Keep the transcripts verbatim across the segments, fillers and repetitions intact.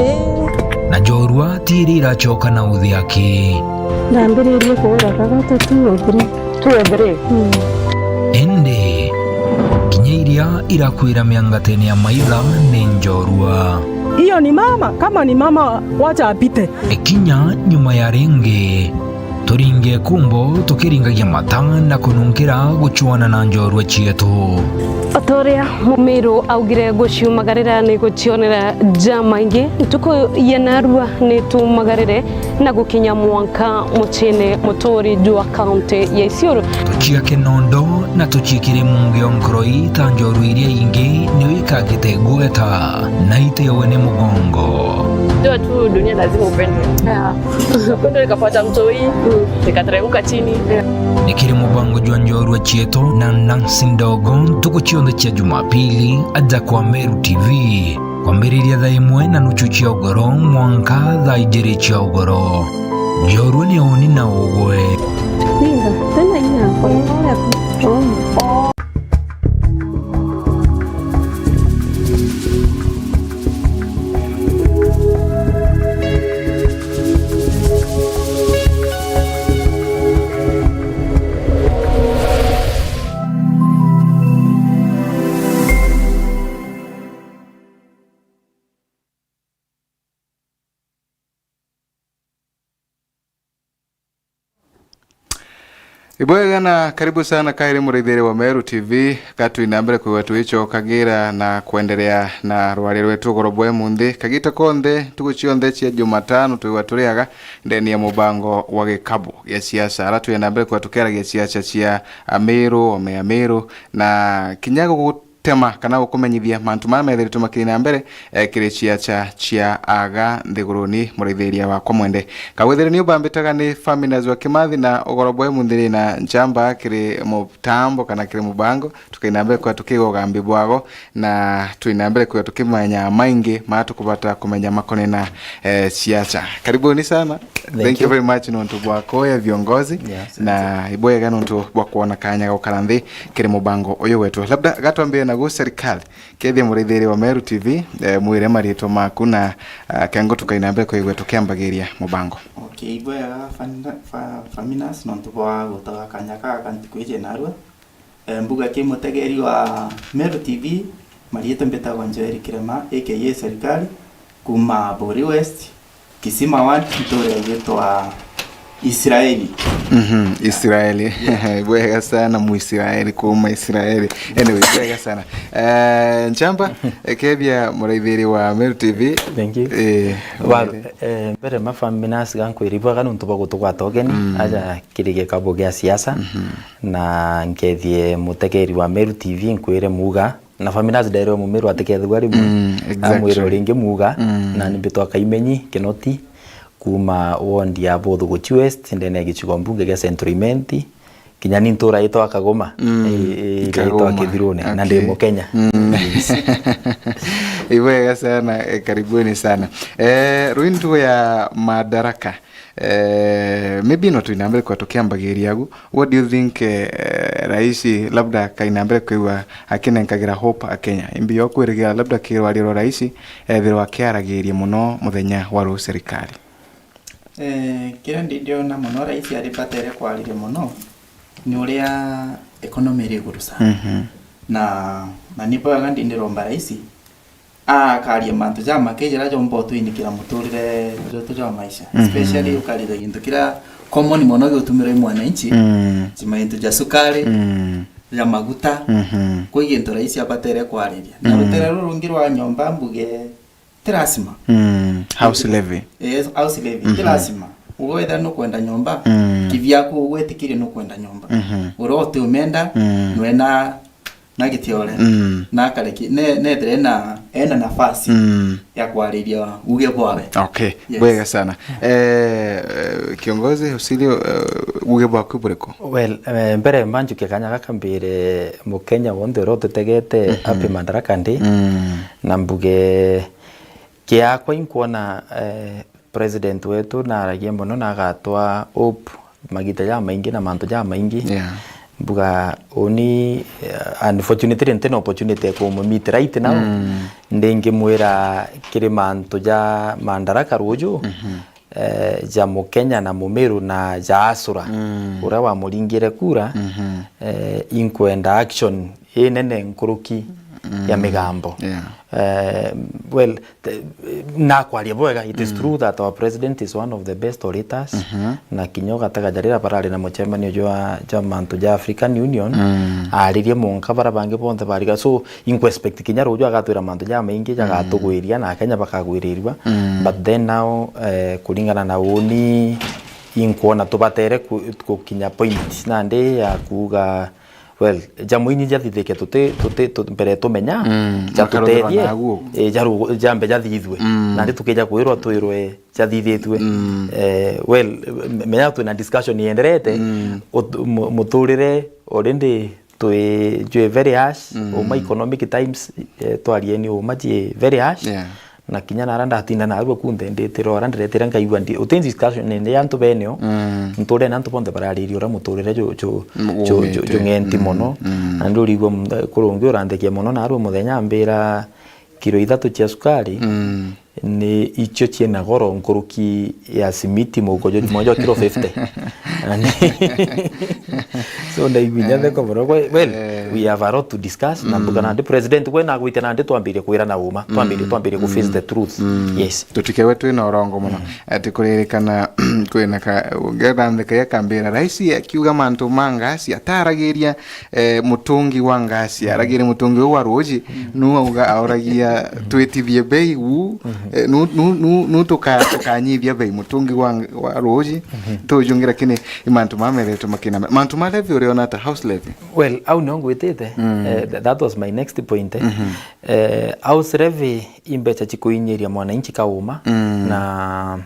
Ii. Na njorua ti iria iracoka na uthi aki. Ndambiririe kuura kaga tu two oh three. Two oh three? Mm. Indi, kinya iria irakwira miangatene ya maitha ni njorua. Hiyo ni mama, kama ni mama, wacha apite. Ikinya nyuma ya ringi, turinge kumbo tukiringagia mata na kununkira gucuana na njorua cietu. O ta uria Mumiru augire, guciumagarira ni gucionera jamaingi. Ntuku ya narua ni tumagarire na gukinya mwanka muciine muturi jwa kaunti ya Isiolo. Tuciake nondo na tuciikire mungi o nkoroi ta njorua iria ingi, niyo ikagite igweta na itewe ni mugongo. Jua tu dunia lazima upendwe. Yeah. Upendwe, nikapata mtoi, nikateremka chini. Ni kiri mubango jwa njorua cietu na Nancy Ndogo, ntuku cionthe cia Jumapili, aja kwa Meru T V. Kwambiriria thaa imwe na nuchu cia ugoro mwanka thaa ijiri cia ugoro. Njorua ni uni na ugwe. Ninga, tena inya, kwa nini wale? Ibwega na karibu sana kairi muraithiri wa Meru T V, ka twina mbere kwigua twicokagira na kwenderea na rwari rwetu ugoro bwa imunthi. Kagita konthe, ntuku cionthe cia Jumatano, twigua turi aga ndeni ya mubango wa gikabu gia siasa, ara twina mbere kwigua tukiaragia siasa cia Amiru, ome Amiru, na kinya gugu tema kana gukumenyithia mantu mara methiritwe makiri na mbere, eh, kiri ciaca cia aga nthiguruni, muraithiria wakwa mwende. Kagwithire ni ubambitaga ni Faminas wa Kimathi na ugoro bwa imunthi na nchamba kiri mutambo kana kiri mubango, tukaina mbere kwa tukiga ugambi bwago na twina mbere kwa tukimenya maingi mara tukubata kumenya makone na, eh, ciaca. Karibuni sana. Thank Thank you. you very much nontu bwa kuoya viongozi. Yes, na ibwega nontu bwa kuona kanya ga gukara nthi kiri mubango uyu wetu. Labda gatwambie nagu serikali, kethia muraithiri wa Meru T V, eh, mwire maritwa maku na, ah, kengo tukaina mbere kwigua tukiambagiria mubango. Okay, ibwega Fanda-, Fa-, Faminas nontu bwa gutaga kanya gaka ntuku iji narua. Eh, mbuga ki mutegeri wa Meru T V, mariitwa mbitagwa Joel Kirema, A K A Serikali, kuma Buri West, Kisima Ward, ntuura igwitwa Israeli. Mhm, Israeli. Yeah. Bwega sana, Muisraeli kuma Israeli. Anyway, bwega sana. Eh, Nchamba, eh, kethia muraithiri wa Meru T V. Thank you. Eh, Wa-, mwire. Eh, mbere ma Faminas gankwiri bwega nontu bwa gutugwata ugeni, mm, aja kiri gikabu gia siasa. Mhm. Na nkethie mutegeri wa Meru T V nkwire muuga, na Faminas nderewe Mumiru atikethigua rimwe, mm, exactly, amwire uringi muuga, mm, na ni mbitwa Kaimenyi Kinoti, kuma wondi ya Buthuguchi West, ndene ya gicigo mbunge gia Central Imenti, kinya ni ntura itwa Kagoma, mm, i-, i-, iria itwa Kagoma. Kithirune, na ndi, okay, Mukenya. Mm. Yes. Ibwega sana, eh, karibuni sana. Eh, rwindu ya Madaraka, Eh, maybe no twina mbere kwa tukiambagiria agu. What do you think, eh, raisi labda kaina mbere kwigua akinenkagira hope Akenya? Imbi yo kwirigira labda kirwario rwa raisi ethirwa akiaragiria muno muthenya wa ruu serikali? Eh, kiria ndi-, ndiona muno raisi ari batere kwariria muno ni uria economy iri iguru sana. Mhm. Na, na ni bwega ndi-, ndiromba raisi akaria mantu jamake jaria jomba utwinikira muturire jwetu jwa maisha. Mhm. Especially ukaria gintu kiria common mono giutumirwa i mwananchi, mm, ji maintu ja sukari, mm, ja maguta, mhm, kwi gintu raisi abatere kwariria. Na, mm, rutere ruru rungi rwa nyomba mbuge ti lazima. Mm, house levy. Eh, house levy, ti, mhm, lazima. Ugo wethira nukwenda nyomba, mm, kivyaku ugwitikirie nukwenda nyomba. Mhm. Uria utiumenda, mm, nwena na gitiore, mm, na akareki-, ne-, nethire ena, ena nafasi, mm, ya kwariria uge bwawe. Okay, yes, bwega sana. Eh, eh, kiongozi Usilio, eh, uge bwaku buriku? Well, eh, mbere mbanjuke kanya gaka mbire Mukenya wonthe uria ututegete, mhm, happy Madaraka Day. Mm. Na mbuge kiakwa inkwona, eh, President wetu naaragia mono na agatwa hope magita jamaingi na mantu jamaingi. Yeah. Mbuga uni, eh, unfortunately, nti na opportunity ya kumumeet right now. Mm. Ndingimwira kiri mantu ja Madaraka ruju, mhm, eh, ja Mukenya na Mumiru na ja Asura, mm, uria wamuringire kura, mhm, eh, inkwenda action inene nkuruki, mm, ya migambo. Yeah. Eh, well, Te-, nakwaria bwega, it is, mm, true that our president is one of the best orators, mhm, na kinya ugatega ja riria barari na mucemanio jwa, jwa mantu ja African Union, mm, aririe mwanka bara bangi bonthe bariga. So, inkwexpect kinya ruju agatwira mantu jamaingi, mm, jagatugwiria na Akenya bakagwirirua. Mm. But then now, eh, kuringana na uni, inkwona tubatere ku-, gukinya point nandi ya kuuga, well, ja muini jathithike tuti, tuti, tu-, mbere tumenya, mm, ja tuteethie, naguo, eh, ja ru-, jambe jathithue. Mm. Nandi tukija kwirwa twirwe jathithitue. Mm. Eh, well, me-, menya twina discussion ienderete, mm, ut-, mu-, muturire already twi, jwi very harsh, mm, uma economic times, eh, twarieni uma ji very harsh. Yeah. Na kinya nara ndatinda narua kunthe, nditira ora ndiretira nkaigua ndi, uti discussion nende ya antu beneo, mm, nturene antu bonthe barariria uria muturire ju-, ju-, mm, ju-, ju-, umite, jung'enti, mm, mono. Mm. Na ndurigua m-, kurungi uranthekia mono, narua muthenya ambira kiro ithatu cia sukari, mm, ni icio ciina goro nkuruki ya simiti muhuko jwa, mwanjo wa kiro fifty. Ani-, so, ndaigua inya, eh, theko mono. Kwe-, well, eh, we have a lot to discuss, na mbuga, mm, nandi president kwe nagwite nandi twambirie kwira na uma, twambirie, mm, twambirie ku face, mm, the truth. Mm. Yes. Tutikewe twina urongo mono. Mm. Ati kuririkana kwina ka, ngetha ntheka ya kambira, rais akiuga mantu ma ngasi, ataragiria, eh, mutungi wa ngasi, mm, aragiria mutungi uu wa ruji, mm, nu auga auragia, mm, twitithie bei uu, mm-hmm, eh, nu, nu, nu, nu tuka-, tukanyithia bei mutungi wa, wa ruji, mm-hmm, tujungira kini. I mantu mameretwe makina, mantu ma levy uriona ata, house levy? Well, au nio ngwitite. Mm. Eh, th-, that was my next point, eh. Mm-hmm. Eh, house levy i mbeca cikuinyiria mwananchi kauma, mm, na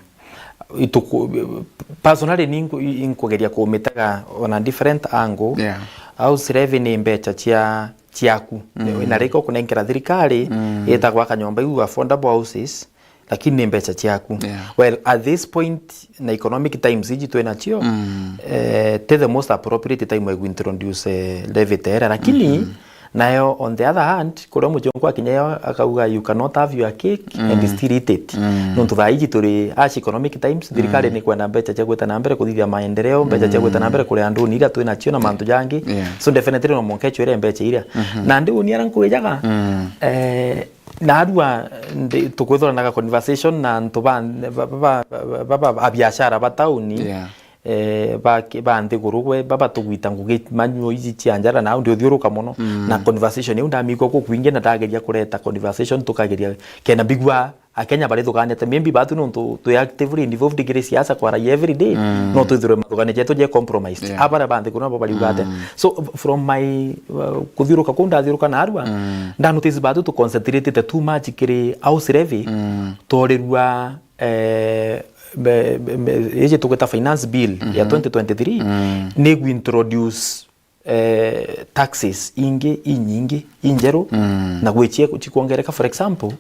ituku-, personally, ni nku-, i-, inkugeria kumitega on a different angle. Yeah. House levy ni mbeca cia, ciaku. Mm. Na riko kunenkera thirikari, mm, itagwa kanyomba iu affordable houses, lakini ni mbeca ciaku. Yeah. Well, at this point, na economic times iji twi nacio, mm, eh, ti the most appropriate time ya kuintroduce, eh, levy ta iria, lakini, mm-hmm, nayo, on the other hand, kuria muchungu akinya yo akauga, "You cannot have your cake and, mm, still eat it." Mm. Nontu thaa iji turi harsh economic times, thirikari, mm, ni kwenda mbeca cia gwita na mbere kuthithia maendeleo, mbeca cia gwita na mbere kuria nduni iria twi nacio na mantu jangi. Yeah. So definitely no mwanka icwire mbeca iria. Mm-hmm. Nandi uni ara nkwijaga, mm, eh, narua ndi-, tukwithiranaga conversation na antu ba, ba, ba, ba, ba, ba, a biashara ba tauni. Yeah. Eh, ba ki-, ba nthiguru gwe, baba tugwita ngugi manyuo iji cia njara, na au ndi uthiuruka mono. Mm. Na conversation iu ndamigua guku kwingi, na ndageria kureta conversation, tukageria kena mbigua Akenya barithuganite. Maybe batu nontu twi actively involved kiri siasa kwaragia every day, mm, no twithirwe mathugania jetu je compromised. Yeah. Abara ba nthiguru nabo bariuga ate. Mm. So, from my, uh, kuthiuruka kuu ndathiuruka narua, mm, nda notice batu tu concentrated too much kiri house levy, mm, torirua eh, be-, be-, be-, iji tugwita finance bill ya, mhm, twenty twenty-three, mm, ni gwintroduce, eh, taxes ingi inyingi injeru, mm, na gwichia chikwongereka. For example,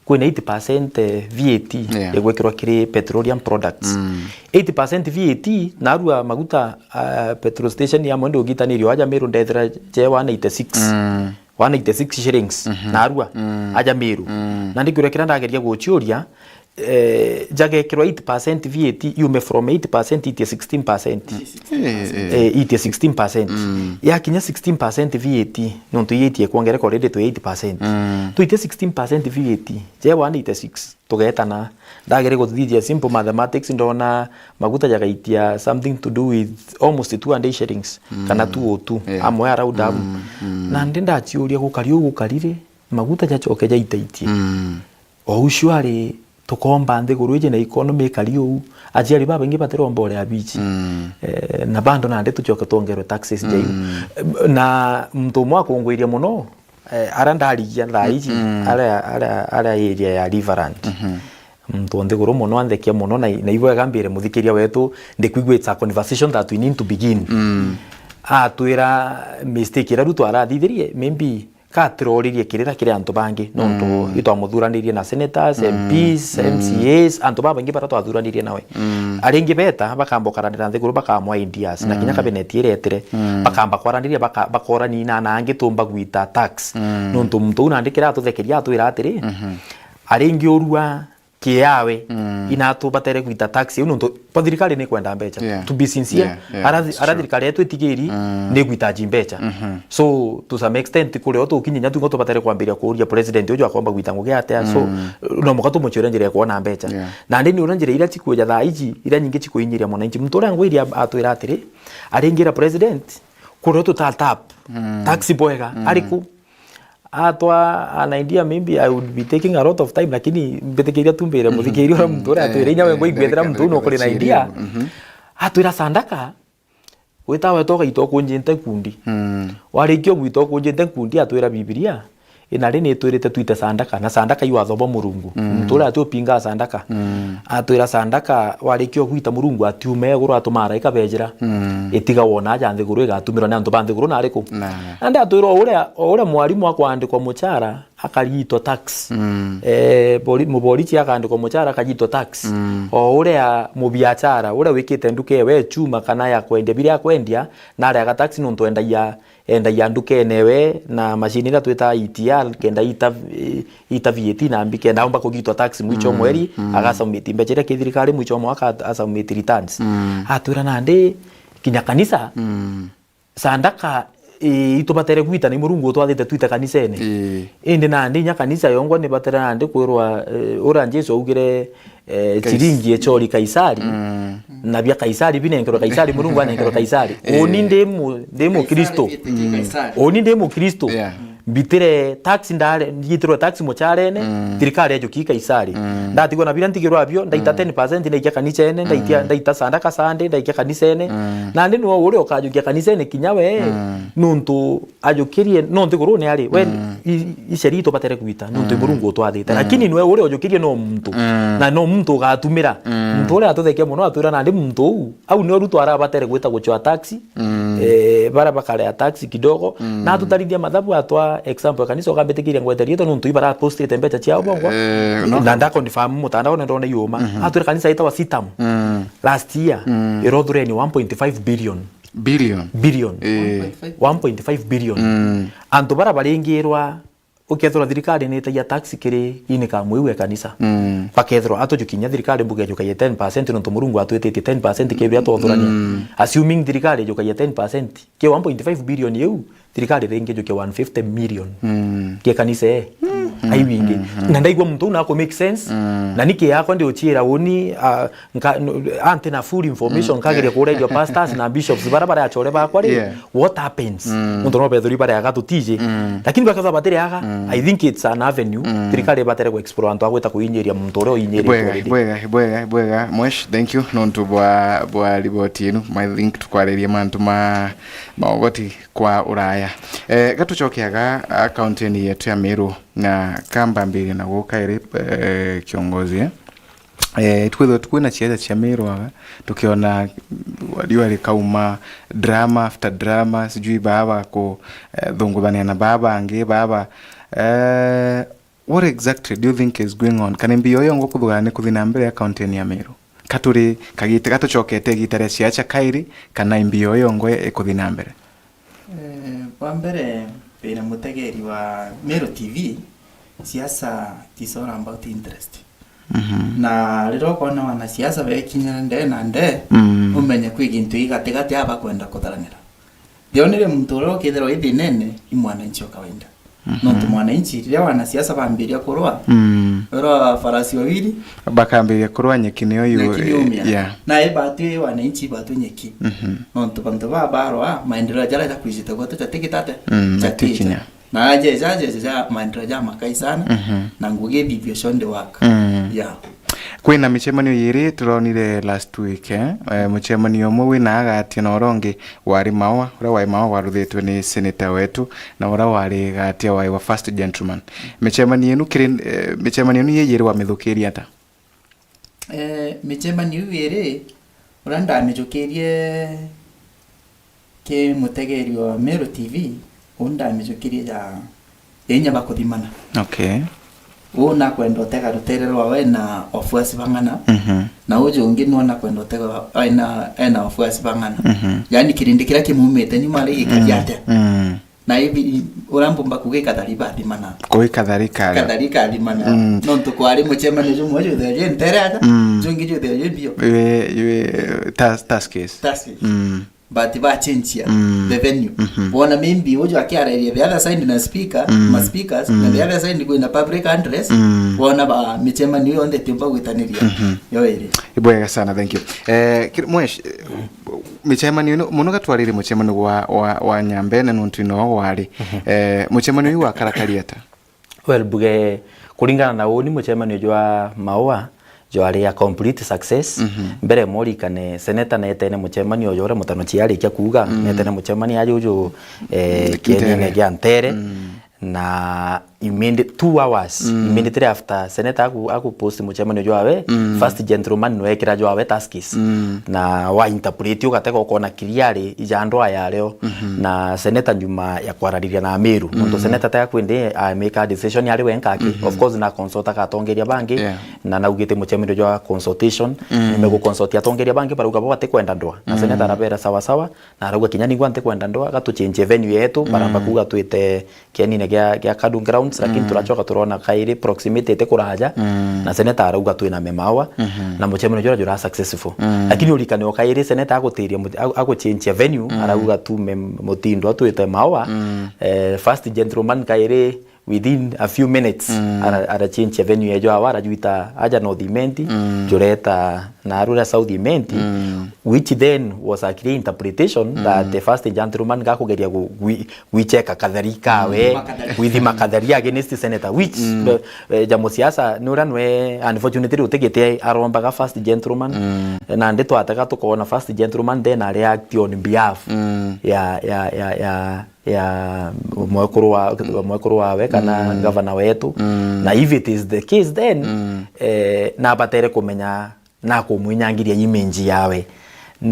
kwina eighty percent, eh, V A T, yeah, igwikirwa kiri petroleum products. Mm. Eighty percent V A T, narua maguta, ah, petrol station ya mwende ugitanirio aja Meru ndethira je one eighty-six. Mm. One eighty-six shillings, mhm, narua, mm, aja Meru. Mm. Na ndikwira kiria ndageria guchiuria, eh, jagekirwa eight percent V A T, yume from eight percent itie sixteen percent. Eh, eh. Eh, itie sixteen percent. Mm. Yakinya sixteen percent V A T, nontu itie kwongereka already to eight percent. Mm. Tuitie sixteen percent V A T, je one eighty-six. Tugetana. Ndagere guthithia simple mathematics, ndona maguta jagaitia something to do with almost two hundred shillings, mm, kana two oh two, yeah, amwe around habu. Mm, mm. Na ndi ndachiuria gukari uu gukarire, maguta jachoke jaitaitie. Mm. O ucio ari tukomba nthiguru iji na economy ikari uu, aciari babaingi batiromba uria bichi. Mm. Eh, na bando nandi tuchoke twongerwe taxes jaiu. Mm. Na muntu umwe akungwiria mono, eh, aria ndarigia thaa iji, mm, aria, aria, aria area ya Riverland. Mhm. Muntu nthiguru mono, anthekia mono, na, na ibwega mbire muthikiria wetu, ndikwigua it's a conversation that we need to begin. Mm. Atwira mistake iria Ruto arathithirie, maybe Ka tiroririe kirira kiri antu bangi, nontu itwamuthuranirie na senators, M Ps, M C As, antu babaingi bara twathuranirie nawe. Aringi beta, bakamba ukaranira nthiguru, bakamwa ideas, na kinya cabinet iretire, bakamba kwaraniria, baka-, bakorania na, na angi tumba gwita tax. Nontu muntu uu nandi kira atuthekeria atwira atiri, aringi urua kiawe, ina tubatere gwita tax iu, nontu kwa thirikari ni kwenda mbecha. Yeah. To be sincere, yeah, yeah, ara thi-, it's ara true. Thirikari yetu itigiri ni gwitaji mbecha. So, to some extent, kuri o tukinye nya tungo tubatere kwambiria kuuria president uju akomba gwita ngugi atia. So, no muka tumucure njira ya kuona mbecha. Yeah. Nandi ni uria njira iria cikuja thaa iji, iria nyingi cikuinyiria mwananchi. Muntu uria ngwiri a-, atwira atiri, aringira president, kuri o tuta tap, tax bwega, ariku? Atwa an idea, maybe I would be taking a lot of time, lakini mbitikiria tumbire muthikiria uria muntu uria atwire inya we ngwa igwethera muntu uu nukuri na idea. Atwira Sandaka, wita weta ugaita ukunjite nkundi. Warikia ugwita ukunjite nkundi, atwira Bibilia ina ri nitwirite twite Sandaka, na Sandaka iwatho bwa Murungu. Muntu uria ati upingaa Sandaka. Atwira Sandaka, warikia ugwita Murungu atiume iguru atuma araika bejira. Itiga wona aja nthiguru igatumirwa ni antu ba nthiguru na ariku? Nandi atwira o uria, o uria mwarimu akwandikwa muchara, akariitwa tax. Eh, bori-, muborichi akandikwa muchara, akariitwa tax. O uria mubiachara, uria wikite nduka ewe chuma kana ya kwendia biria akwendia, nareaga tax nontu endagia, endagia ndukene we na machine iria twita E T R, kenda ita, ita V A T na mbi, kenda aumba kugitwa tax mwicho mweri, agasubmit mbecha iria ki thirikari mwicho mwaka at-, asubmit returns. Atwira nandi kinya kanisa, Sandaka, ii, itubatere gwita ni Murungu utwathite twite kanisene. Ii. Indi nandi inya kanisa yongwa nibatere nandi kwirwa, eh, uria Jesu augire, eh, chiringi echori Kaisari, na bia Kaisari binenkerwe Kaisari, Murungu anenkerwe Kaisari. Ii. Uni ndi mu-, ndi Mukristo. Uni ndi Mukristo. Yeah. Mbitire tax ndare, njitirwe tax mucharene, thirikari ejuki Kaisari. Ndatigwa na biria ntigirwa bio, ndaita ten percent ndaikia kanisene, ndaitia, ndaita Sandaka Sunday, ndaikia kanisene. Nandi nwe uria ukajukia kanisene kinya we, nontu ajukirie, no nthigurune ari, we, i, i sheria itubatere gwita, nontu i Murungu utwathite. Lakini nwe uria ujukirie no muntu. Na no muntu ugatumira. Muntu uria atuthekia muno atwira nandi muntu uu, au ni oru twarabatere gwita guchwa tax, eh, bara bakarea tax kidogo. Na atutarithia mathabu atwa example ya kanisa ukambitikiria ngwete rietwa nontu ibara postite mbecha ciao bongwa. Eh, no. Na nda confirm mutandao na ndona iuma. Atwira kanisa itawa Sitam. Last year, irothureni one point five billion. Billion. Billion. Eh. One point five billion. Antu bara baringirwa ukethirwa thirikari ni itagia tax kiri ini ka mwiu e kanisa. Bakethirwa atujukinya thirikari mbuge ejukagia ten percent nontu Murungu atwititie ten percent ki biria twothurania. Assuming thirikari ejukagia ten percent ki one point five billion iu, thirikari ringi ejukia one fifty million ki kanisa e. Ai wingi. Na ndaigua muntu uu nako make sense. Na niki yakwa ndi uchiira uni, ah, Nka-, no, anti na full information, nkageria kuria irio pastors na bishops bara bari achore bakwa ri, what happens? Muntu no bethuri bari aga tutiji. Lakini bakethwa batiri aga, I think it's an avenue, thirikari ibatere ku explore antu agwita kuinyiria muntu uria uinyiritwe bwega, already. Bwega, bwega, bwega. Mwesh, thank you nontu bwa, bwa riboti inu. I think tukwaririe mantu ma, ma ugoti kwa uraya. Eh, gatucokeaga, ah, kaunti-ini yetu ya Meru na kambambiria na guka iri, eh, kiongozi, eh? Eh, twithwe twina ciaca cia Meru aga, tukiona riua rikauma, drama after drama, sijui baba ku, eh, thunguthania na baba angi, baba, eh, what exactly do you think is going on? Kana mbio iyo ngo kuthugana ni kuthi na mbere ya kaunti ya Meru? Katuri kagite gatucokete igita ria ciaca kairi, kana mbio iyo ngo ikuthi na mbere? Eh, bwa mbere, wina mutegeri wa Meru T V, siasa is all about interest. Mhm. Na riria ukwona wanasiasa bekinyira ndee na ndee, mm, umenye kwi gintu i gatigati aba kwenda kutharanira. Thionire muntu uria ukithirwa i thinene, i mwananchi wa kawaida. Mhm. Nontu mwananchi, riria wanasiasa bambiria kurwa, mm, urwa farasi wawili, bakambiria kurwa nyeki niyo yu-, nyeki niumia. Yeah. Na i batu i wananchi batu nyeki. Mhm. Nontu bantu baa barwa, maendeleo jaria jakwijite gwetu jatigitate, mm, jatikinya. Na ajeja, ajeja ja maendeleo ja makai sana, mhm, na ngugi ithithio cionthe work. Mm. Yeah. Kwina micemanio yiri turonire last week, eh? Eh, mucemanio umwe wina agatia na uria ungi wari Maua, uria wari Maua waruthitwe ni senator wetu, na uria wari gatia wari wa first gentleman. Micemanio inu kiri, eh, micemanio inu yeyiri wamithukiria ata? Eh, micemanio iu iri, uria ndamijukirie ki mutegeri wa Meru T V, uu ndamijukirie ja inya bakuthimana. Okay. Uu nakwenda utega rutere rwawe na wafuasi bang'ana, Mhm. na uju ungi nwo nakwenda utega ena, ena wafuasi bang'ana. Mhm. Yaani kirindi kiria kimumite nyuma ri gikaria atia? Mm. Na ibi uria mbumba kuga ikathari bathimana. Kuikathari karia. Kathari kathimana. Mm. Nontu kwari mucemanio jumwe juthethie ntere aja, Mm. jungi juthethie bio. Iwe, iwe, tas-, taskis. Tasi. Mm. But bachenjia Mm. the venue. Mhm. Bona maybe uju akiararia the other side na speaker, Mm. ma speakers, na Mm. the other side kwina public address, Mm. bona ba micemanio yonthe tiumba gwitaniria. Mhm. Yo iri. Ibwega sana, thank you. Eh, kiri-, mwesh-, eh, micemanio ino, muno gatwarire mucemanio wa, wa, wa Nyambene nuntu ino wari. Eh, mucemanio uyu wakarakari ata? Well, mbuge, kuringana na uni mucemanio jwa Maua jwari a complete success. Mhm. Mbere murikane, seneta netene mucemanio uju uria mutano ciarikia kuuga, Mm. netene mucemanio aja uju, eh, Ntere. Kienine gia Ntere. Mm. Na immediate, two hours, Mm. immediately after seneta aku, aku post mucemanio jwawe, Mm. first gentleman nwekira jwawe taskis. Mm. Na wa interpret ugatega ukona clearly ija andu aya ario. Mhm. Na seneta nyuma ya kwarariria na Amiru. Nontu Mm. seneta tega kwindi a make a decision ari wenka aki. Mhm. Of course, na consult atongeria bangi. Yeah. Na naugite mucemanio jwa consultation. Mm. Nime gu consult atongeria bangi, barauga bo batikwenda ndwa. Na Mm. seneta arabera sawa sawa. Na arauga kinya ningwa ntikwenda ndwa, gatuchenjie venue yetu, baramba Mm. kuuga twite kienine gia, gia Kadu Grounds, lakini Mm. turacoka turona kairi proximity iti kuraja, Mm. na seneta arauga twina memawa, Mhm. na mucemanio jura jura successful. Mm. Lakini urikane o kairi seneta agutiria mu-, agu-, aguchenjia venue, Mm. arauga tume mutindo twite mawa. Mm. Eh, first gentleman kairi within a few minutes, Mm. ara, ara change venue ejo awa, arajuita aja North Imenti, Mm. jureta na arura South Imenti, Mm. which then was a clear interpretation Mm. that the first gentleman gakugeria gu-, gwi-, gwicheka katheri kawe, Mm. Makatheri. Within makatheri against senator, which, Mm. eh, eh, ja musiasa, ni uria nwe, unfortunately, utigite arombaga first gentleman, Mm. na ndi twatega tukona first gentleman then a react on behalf Mm. ya, ya, ya, ya, ya mwekuru wa, mwekuru wawe kana Mm. gavana wetu. Mm. Na if it is the case then, Mm. eh, nabatere kumenya na kumwinyangiria image yawe,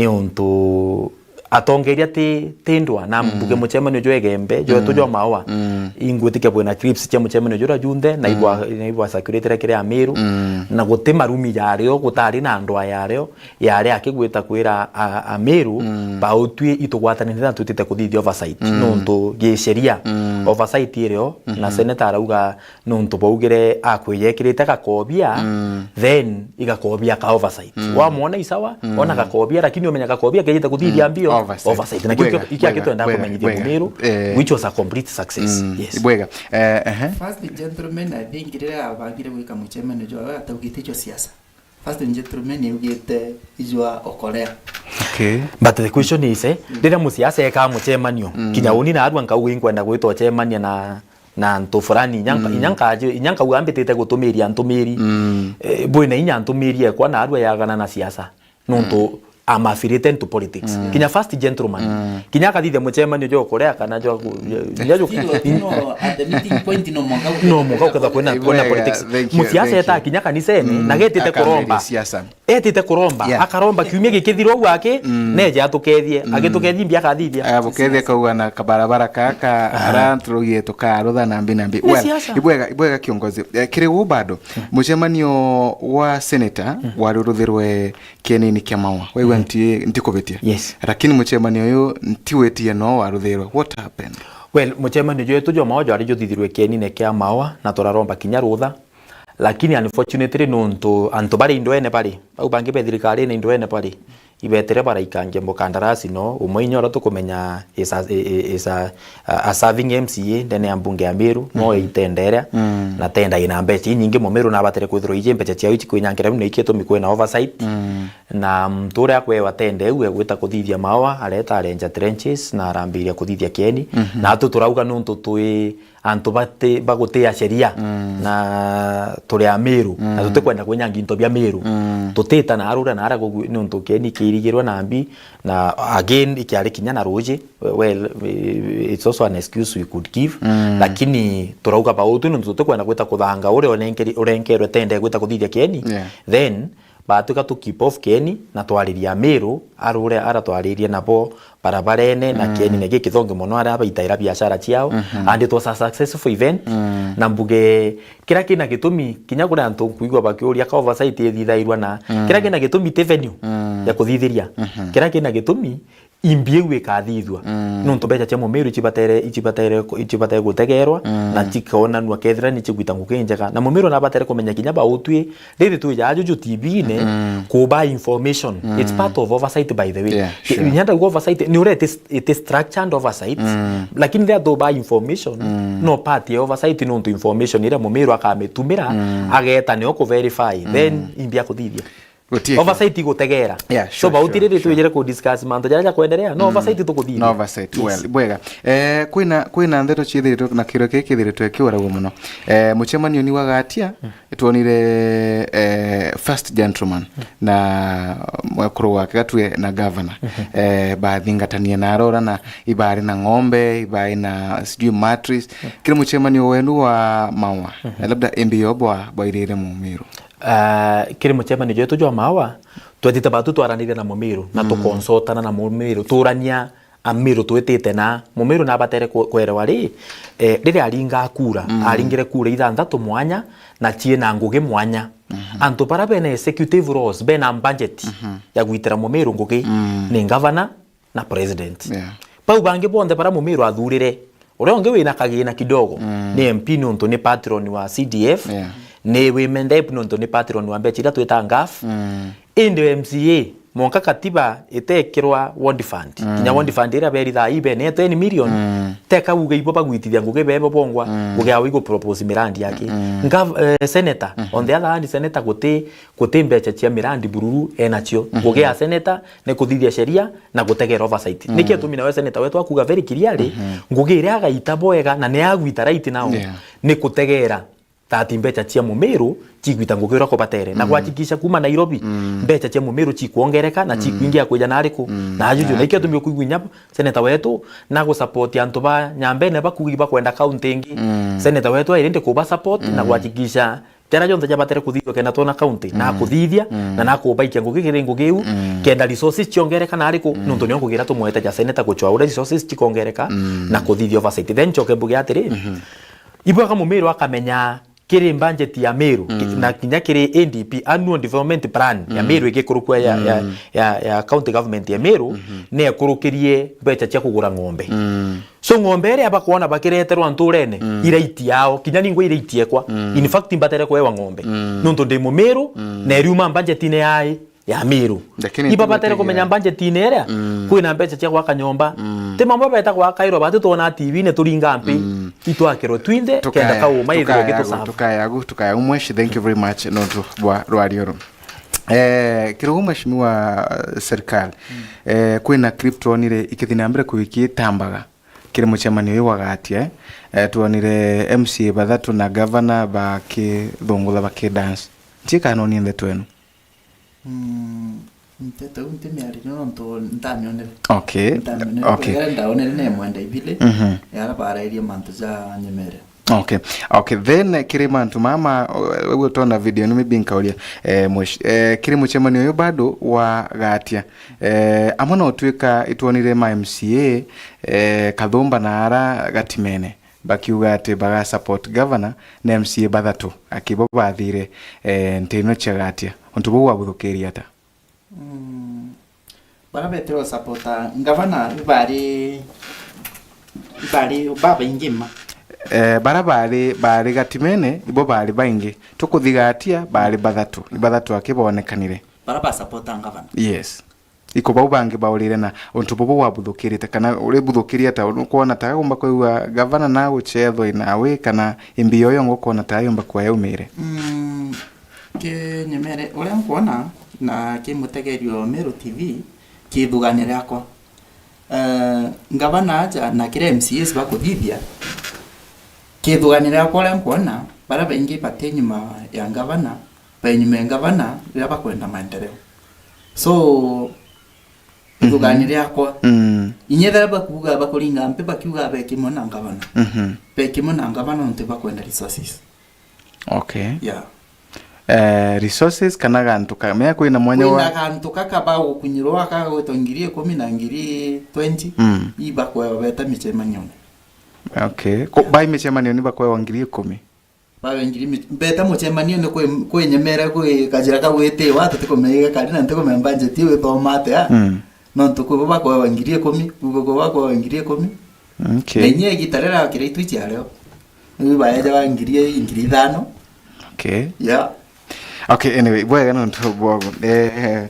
niuntu atongeria ti, ti ndwa, na Mm. mbuge mucemanio jwa Igembe, jwetu Mm. jwa Maua, Mm. ingwitikia bwina clips cia mucemanio jura junthe, na Mm. ibwa, na ibwa circulated kiri Amiru, Mm. na guti marumi jario, gutari na ndwa yario, yari akigwita kwira a, Amiru, Mm. bautwi itugwatanire na tutite kuthithia oversight, Mm. nuntu gisheria Mm. oversight irio, na Mhm. seneta arauga nuntu baugire akwiyekirite gakobia, Mm. then igakobia ka oversight. Mm. Wamwona isawa, Mm. ona gakobia, lakini umenya gakobia kejite kuthithia Mm. mbio Oversight. Oversight. Na Bwega, kio, ikio bwega, akitwenda bwega, kumenyithia bwega. Mumiru, Eh. which was a complete success. Mm. Yes. Bwega. Eh, ehe. First gentleman, I think, riria abangire gwika mucemanio jwawe ataugite icio siasa. First gentleman augite ijwa okolea. Okay. But the question is, eh, riria musiasa eka mucemanio, Mm. kinya uni na arua nkauga inkwenda gwita ucemania na, na antu fulani, inya nka-, Mm. inya nkaje-, inya nkauga mbitite gutumiria ntumiri. Mm. Eh, bwina inya ntumiri ekwa na arua yagana na siasa. Nuntu Mm. I'm affiliated to politics. Mm. Kinya first gentleman. Mm. Kinya akathithia mucemanio jwa kuria kana jwa ku-, jwa, jwa, jwa, Still, you know, at the meeting point no mwanka no mwanka ukethwa kwina, kwina Ibwega, politics. Thank you, musiasa thank eta you. Kinya kanisene, Mm. Na getite Akambiria kuromba. Siasa. Etite kuromba, Yeah. Akaromba kiumia gikithirwa uu aki, Mm. Neje atukethie, Mm. Agitukethie mbi akathithia. Agabukethia kauga na kabarabara kaka, Aha. Ara turugire tukarutha na mbi na mbi. Ni Well, siasa. Ibwega, ibwega kiongozi. Eh, kiri uu bado, Mm. Mucemanio wa senator Mm. wari uruthirwe kienini kia Maua. Waigua Mm. nti-, ntikubitia. Yes. Lakini mucemanio uyu ntiwitie no waruthirwe. What happened? Well, mucemanio jwetu jwa Maua jwari juthithirwe kienini kia Maua, na turaromba kinya rutha. Lakini unfortunately, nuntu antu bari indwene bari, bau bangi be thirikarine indwene bari, ibetire baraikangia mukandarasi no, umwe inya uria tukumenya is a, is a, a serving M C A ndene ya mbunge ya Miru, no Mhm. Itenda iria, Mm. Na tenda ina mbeca inyingi, Mumiru nabatire kwithirwa iji mbeca ciao ici kwinyangira, riu na ikio itumi kwina oversight. Mm. Na muntu uria akwewa tenda iu egwita kuthithia Maua, areta arenja trenches na arambiria kuthithia kieni. Mhm. Na atu turauga nuntu twi antu bati-, bagutia sheria Mm. na turi a Miru, na Mm. tutikwenda kwinyangia into bia Miru. Mm. Tutita na arura na ara gugu-, niuntu kieni kiirigirwe na mbi, na again ikiari kinya na ruji, well, it's also an excuse we could give, Mm. Lakini turauga bautu niuntu tutikwenda gwita kuthanga uria unenkeri-, urenkerwe tende gwita kuthithia kieni, Yeah. Then batwika tu keep off Kieni na twariria Amiru, arure ara twaririe nabo barabarene na Kieni negi kithongi mono aria baitaira biashara ciao, and it was a successful event. Na mbuge kiria kina gitumi kinya kuri antu nkwigua bakiuria ka oversight ithithairwa na kiria kina gitumi ti venue ya kuthithiria. Kiria kina gitumi imbi iu ikathithua. Nontu mbeca cia Mumiru icibatere, icibatere, icibatere gutegerwa na cikonanua kethira ni cigwita ngugi njega. Na Mumiru nabatere kumenya kinya bautwi riri twija ajuju T V-ine kuba information. It's part of oversight, by the way. Yeah, sure. Kinya ndauga oversight, ni uria it is, it is structured oversight. Lakini riria tuba information, no part ya oversight nontu information iria Mumiru akamitumira, ageta nio ku verify. Then imbi akuthithia. Gutie oversight igutegera. Yeah, so, sure, bauti sure, riri sure. Twijire ku discuss mantu jaria ja kwenderea. No, oversight tukuthithia. No oversight. Yes. Well, bwega. Eh, kwina, kwina ndeto ciithiritwe na kiuria kii kithiritwe kiuragwo mono. Eh, mucemanio ni wa gatia, twonire, eh, first gentleman na mwekuru wake gatue na governor. Eh, bathingatanie na arora na ibari na ng'ombe, ibari na sijui mattress. Kiri mucemanio wenu wa mawa, labda imbi yo bwa, bwairire Mumiru? Ah, kiri mucemanio jwetu jwa mawa, twetite batu twaraniria na Mumiru, na tukonsotana na Mumiru, turania Amiru twitite na Mumiru nabatere ku-, kwerewa ri, eh, riria aringa kura, aringire kura ithanthatu mwanya, na ciina ngugi mwanya. Antu bara bena executive roles, bena budget ya gwitira Mumiru ngugi, ni ngavana, na president. Yeah. Bau bangi bonthe bara Mumiru athurire, uria ungi wina kagina kidogo, ni M P nontu ni patron wa C D F, yeah, ni women rep nontu ni patron wa mbeca iria twita ngaf. Indi M C A, monka katiba itekirwa ward fund. Kinya ward fund iria berithaa ibene ten million, teka uge ibo bagwitithia ngugi bebo bongwa, ngugi yao igu propose mirandi yake. Ngav-, eh, senator, on the other hand, senator guti, guti mbeca cia mirandi bururu enacio. Ngugi ya senator ni kuthithia sheria na gutegera oversight. Niki atumi nawe senator wetu akuga very clearly, ngugi iria agaita bwega na ni agwita right now, yeah, ni kutegera that mbeca cia Mumiru cigwita ngugi uria kubatere. Na gwachikisha kuma Nairobi, mbeca cia Mumiru cikwongereka na cikwingia kwija na ariku. Na ajuju, na iki atumi ukwigua inya senator wetu na gusupport antu ba Nyambene bakugi bakwenda county ingi. Senator wetu airinde kuba support na gwachikisha jaria jonthe jabatere kuthithua kenda twona county, na kuthithia, na na kubaikia ngugi kiri ngugi iu, kenda resources ciongereka na ariku, nontu nio ngugi iria tumwete ja senator guchwa uria resources cikongereka, na kuthithia oversight. Then nchoke mbuge atiri, ibwaga Mumiru akamenya kiri budget ya Miru, ki-, na kinya kiri A D P, Annual Development Plan ya Miru igikurukua ya, ya, ya, ya county government ya Miru, ni ekurukirie mbeca cia kugura ng'ombe. So ng'ombe iria bakwona bakireterwa nturene, iraiti yao, kinya ningwa iraiti ekwa. In fact, mbatere kwewa ng'ombe. Nontu ndi Mumiru, na iriuma budgetine yai ya Miru. Lakini ibabatere kumenya budgetine iria, kwina mbeca cia gwaka nyomba. Ti mamwe beta gwaka iro bati twona T V-ine turinga mpi, itwakirwe twinthe, kenda kauma ithirwe gitusava. Tukayagu, tukayagu mweshi, thank you very much, nontu bwa rwario ru. Eh, kirugu mheshimiwa, eh, serikali. Eh, kwina clip twonire ikithi na mbere kuikitambaga. Kiri mucemanio uyu wa gatia, eh, twonire M C A bathatu na gavana bakithungutha bakidance. Nti kana ni ndeto enu? Mm, nteto iu ntimiaririe nontu ntamionere. Okay. Ntamionere. Okay. Kwegera ndaonere na imwenda ibili, mhm, ya ara barairie mantu ja nyemere. Okay. Okay. Then, eh, kiri mantu mama, eh, uguo twona video ni maybe nkauria, eh, mwesh-, eh, kiri mucemanio uyu bado wa gatia. Eh, amwe no twika itwonire ma M C A, eh, Kathumba na ara Gatimene, bakiuga ati baga support governor na M C A bathatu, akibo bathire, eh, nti ino cia gatia. Untu buu wabuthukirie ata? Mm, bara betirwe supporta governor ibari, ibari babaingi ma. Eh, bara bari, bari Gatimene, ibo bari baingi. Tukuthi gatia, bari bathatu. Ibathatu aki bonekanire. Bara ba supporta governor. Yes. Iko bau bangi baurire na untu bubu wabuthukirite, kana uributhukirie ata? Ukwona ta agomba kwigua gavana na guchethwa inawe, kana imbi yoyo ngo ukwona ta yomba kwa yaumire? Mm, ki nyemere, uria nkwona na ki mutegerio Meru T V, ki ithugania riakwa. Eh, gavana aja na kiria M C As bakuthithia, ki ithugania riakwa uria nkwona, baria baingi bati nyuma ya gavana, bai nyuma ya gavana riria bakwenda maendeleo. So, mhm, ithugania riakwa. Mm. Inya ethira bakuuga bakuringa mpi, bakiuga be kimwe na gavana. Mhm. Be kimwe na gavana nontu bakwenda resources. Okay. Yeah. Eh, resources kana gantu ka, mea kwina mwanya wa. Kwina gantu kaka ba gukunyirwa aka gwitwa ngiri ikumi na ngiri twenty, mm, ibakwewa beta micemanione. Okay. Ko, bai micemanio ni bakwewa ngiri ikumi? Bawe ngiri mi-, mbeta mucemanio ni kwi, kwi nyemere kwi kajira kau itiwa, tutikumenya kari na ntikumenya budget iu ithoma atia. Mm. Nontu kwi bo bakwewa ngiri ikumi, kwi bo bakwewa ngiri ikumi. Okay. Na inya igita riria kira itu ciario. Ni baejaga ngiri, ngiri ithano. Okay. Yeah. Okay, anyway, bwega nontu bwogo. Eh,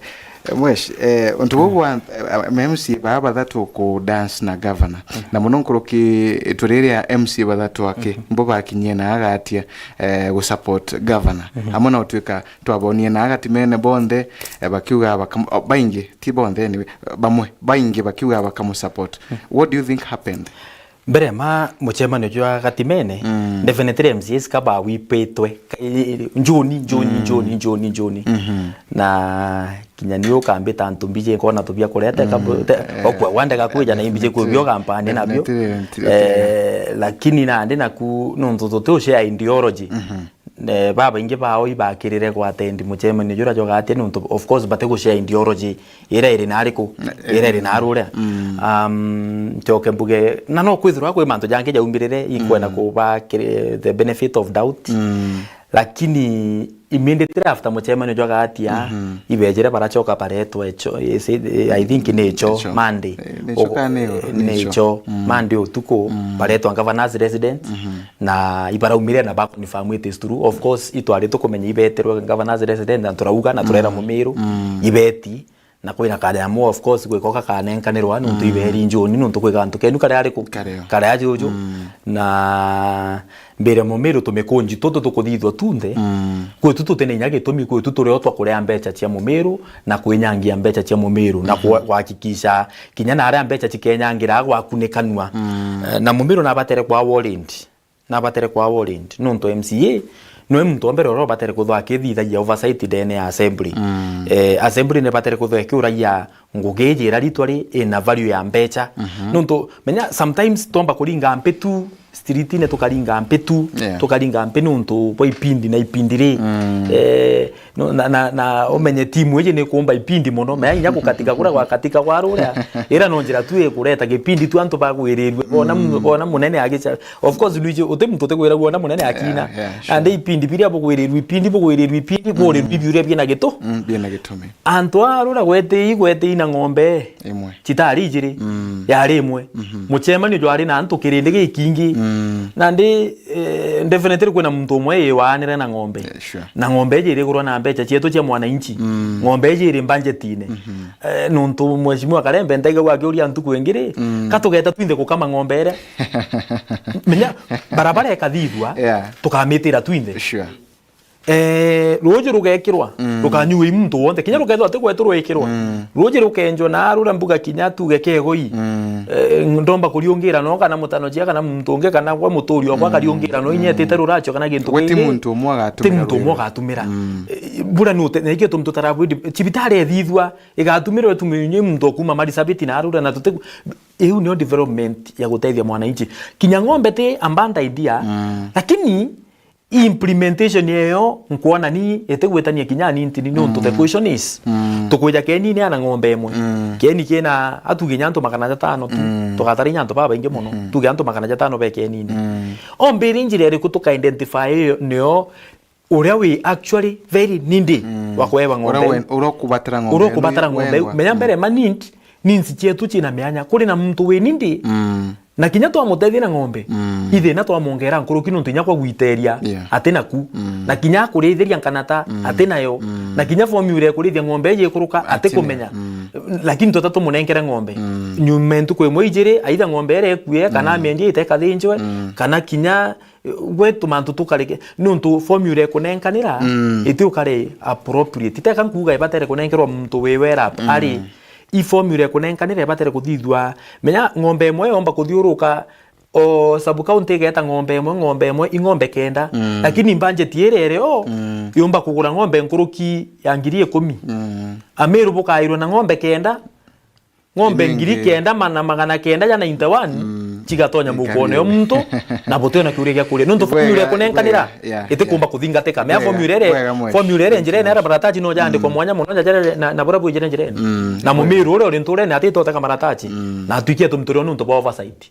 Mwesh, eh, untu buu bwa, eh, M C A baa bathatu ku dance na governor. Na muno nkuruki turiria M C A bathatu aki, mbo bakinyie na agatia, eh, gu support governor. Amwe no twika twabonie na agatimene bonthe, eh, bakiuga bakam-, o, baingi, ti bonthe anyway, bamwe, baingi bakiuga bakamu support. What do you think happened? Mbere ma mucemanio jwa gatimene, mm, definitely M C As ka bawipitwe. Ka-, i-, i-, njuni, njuni, mm, njuni, njuni, njuni. Mhm. Na kinya ni ukambita antu mbiji nkona tubia kurete, mm, kabu-, te-, eh, okwa wande gakwija na imbiji kwibio kampani nabio. Definitely, definitely, eh, lakini nandi naku nontu tuti ushare ideology. Mhm. Eh, babaingi bao ibakirire gwatendi mucemanio juria jwa gatia nontu, of course, bati gushare ideology iria iri nariku, na, iria iri naruria. Mm. Um, njoke mbuge, na no kwithirwa kwi mantu jangi jaumirire, inkwenda, mm, kuba kiri the benefit of doubt. Mm. Lakini immediately after mucemanio jwa gatia, mhm, ibejire baracoka baretwa icho, is it, I think ni icho, icho. Monday. Eh, ni icho. Ogo-, kana ni icho? Eh, ni icho. Ni icho. Mm. Monday utuku, mm, baretwa governor's residence. Mhm. Na ibaraumire na ba confirm it is true. Of course, itwari tukumenya ibeterwe governor's resident na turauga na turera, mm, Mumiru, mm, ibeti, na kwina kare amo, of course, gwiko kakanenkanirwa nontu, mm, iberi njuni nontu kwi gantu kenu kare ariku? Kareo. Kare ajuju. Mm. Na mbere Mumiru tumikunji tutu tukuthithwa tunthe. Mm. Kwetu tuti na inya gitumi, kwetu turi o twa kurea mbeca cia Mumiru na kwinyangia mbeca cia Mumiru na, mhm, kwa-, kuhakikisha kinya na aria mbeca cikenyangira gwakunikanua. Mm. Eh, na Mumiru nabatere kwa warrant. Nabatere kwa warrant, nontu M C A niwe muntu wa mbere uria ubatere kwithwa akithithagia oversight ndene ya assembly. Mm. Eh, assembly nibatere kwithwa ikiuragia ngugi iji iraritwa ri ina value ya mbeca. Mhm. Nontu, menya, sometimes twomba kuringa mpi tu, street-ini tukaringa mpi tu, yeah, tukaringa mpi nontu bwa ipindi na ipindi ri. Mm. Eh, No, na, na, na umenye timu iji ni kuumba ipindi mono, mea inya gukatika kuria gwakatika gwa ruria. Ira no njira tu ikureta gipindi tu antu bagwirirue, bona mu-, mm, bona munene agica. Of course, Luigi, uti muntu utikwiragua ona munene akina. Yeah, yeah, sure. Ande ipindi biria bugwirirue ipindi, bugwirirue ipindi, bugwirirue, mm, ibiuria biena gitu. Mm, biena gitumi. Antu a ruria gwetei, gwetei na ng'ombe. Imwe. Citari ijiri, mm, yari imwe. Mhm. Mucemanio jwari na antu kirindi gikingi. Mm. Nandi, eh, definitely kwina muntu umwe ii waanire na ng'ombe. Yeah, sure. Na ng'ombe iji irigurwa na mbeca cietu cia mwananchi. Mm. Ng'ombe iji iri mbanjetine. Mhm. Eh, nontu Mheshimiwa Karembe ntaigagua akiuria ntuku ingi ri, mm, ka tugeta twinthe gukama ng'ombe iria. Menya, barabara ikathithua, yeah, tukamitira twinthe. Sure. Eh, ruuji rugekirwa, mm, rukanyua i muntu wonthe. Kinya rukethirwa ti gwetu rwikirwa. Mm. Ruuji rukenjwa na ruria mbuga kinya tuge kegoi. Mm. Eh, ndomba kuriungira no kana mutanochia kana muntu ungi kana gwa muturi okwa, mm, akariungira no inya, mm, etite ruracio kana gintu kingi. Gwe ti muntu umwe agatumira. Ti muntu umwe agatumira. Mm. Eh, bura ni ute-, na ikio tumtu tara avoid. Cibitari ethithua, igatumirwa itumirwe i muntu okuma Marsabit na arura na tuti-, iu nio development ya gutethia mwananchi. Kinya ng'ombe ti a bad idea, mm, lakini implementation yeyo nkwona ni itigwitania kinya ni ntini, nontu the, mm, question is, mm, tukwija Kenine ana ng'ombe imwe. Mm. Kieni kina atuge nya antu magana jatano tu, mm, tugatara inya antu babaingi mono, mm, tuge antu magana jatano be Kenine. Mm. Ombiri njira iriku tuka identify iyo nio uria wi actually very needy, mm, wa kuewa ng'ombe. Uria we-, uria ukubatara ng'ombe. Uria ukubatara ng'ombe. Wengwa. Menya, mm, mbere ma need, needs cietu cina mianya. Kuri na muntu wi needy, mm, na kinya twamutethia na ng'ombe, mm, ithina twamwongera nkuruki nontu inya kwa gwiteria, yeah, ati naku. Mm. Na kinya akurithiria nkanata, mm, ati nayo. Mm. Na kinya formula ya kurithia ng'ombe iji ikuruka, ati kumenya. Mm. Lakini tweta tumunenkere ng'ombe. Mm. Nyuma ntuku imwe ijiri, aitha ng'ombe iria ikue, kana, mm, amiendie ite ikathinjwe, mm, kana kinya, eh, gwe tumantu tukareke. Nontu formula ikunenkanira, mm, iti ukari appropriate. Teka nkuuga ibatere kunenkerwa muntu wi well up, mm, ari i formula ikunenkanira ibatere kuthithua. Menya ng'ombe imwe yomba kuthiuruka, o sub county igeta ng'ombe imwe, ng'ombe imwe, i ng'ombe kenda. Mm. Lakini budget iria iri o, mm, yumba kugura ng'ombe nkuruki ya ngiri ikumi. Mm. Amiru bukairwe na ng'ombe kenda, ng'ombe ngiri kenda mana magana kenda ja ninety one, mm, cigatonya mukoone yo muntu, na butwina kiuria gia kuria. Nontu formula ikunenkanira itikumba kuthingatika. Mea formula iri, formula iri njirene, ara marataci no jaandikwa mwanya mono, na jare-, na, na buria bwijire njirene. Na mumiru uria uri nturene ati itoteka marataci. Na atwikia tuntu turio nontu bwa oversight.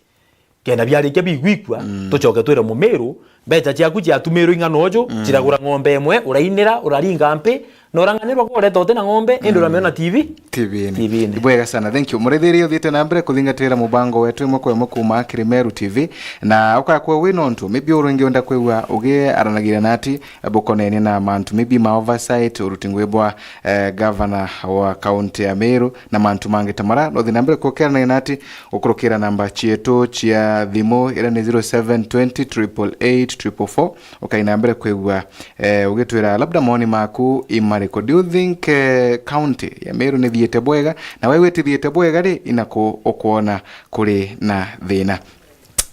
Kenda biarikia bigwikua, tucoke twire mumiru, mbeca ciaku ciatumirwe ing'ana uju, ciragura ng'ombe imwe, urainira, uraringa mpi, na urang'anirwa kwa ureta uti na ng'ombe, indi uramiona T V? T V-ini. T V-ini. Ibwega sana, thank you. Murithiria uthiite na mbere kuthingatira mubango wetu imwe kwa imwe kuuma kiri Meru T V, na ukakwa wi nontu, maybe uri ngienda kwigua ugiaranagiria nati, bukonenie na mantu, maybe ma oversight, uruti ngui bwa, eh, governor wa county ya Meru, na mantu mangi ta mara, no uthi na mbere kukeranagia nati, gukurukira namba cietu cia thimu, iria ni zero seven twenty triple eight triple four, ukai na mbere kwigua, eh, ugitwira labda mawoni maku i mariku. Do you think, eh, county ya Meru ni thiite bwega? Na we witithiite bwega ri, inaku ukwona kuri na thina?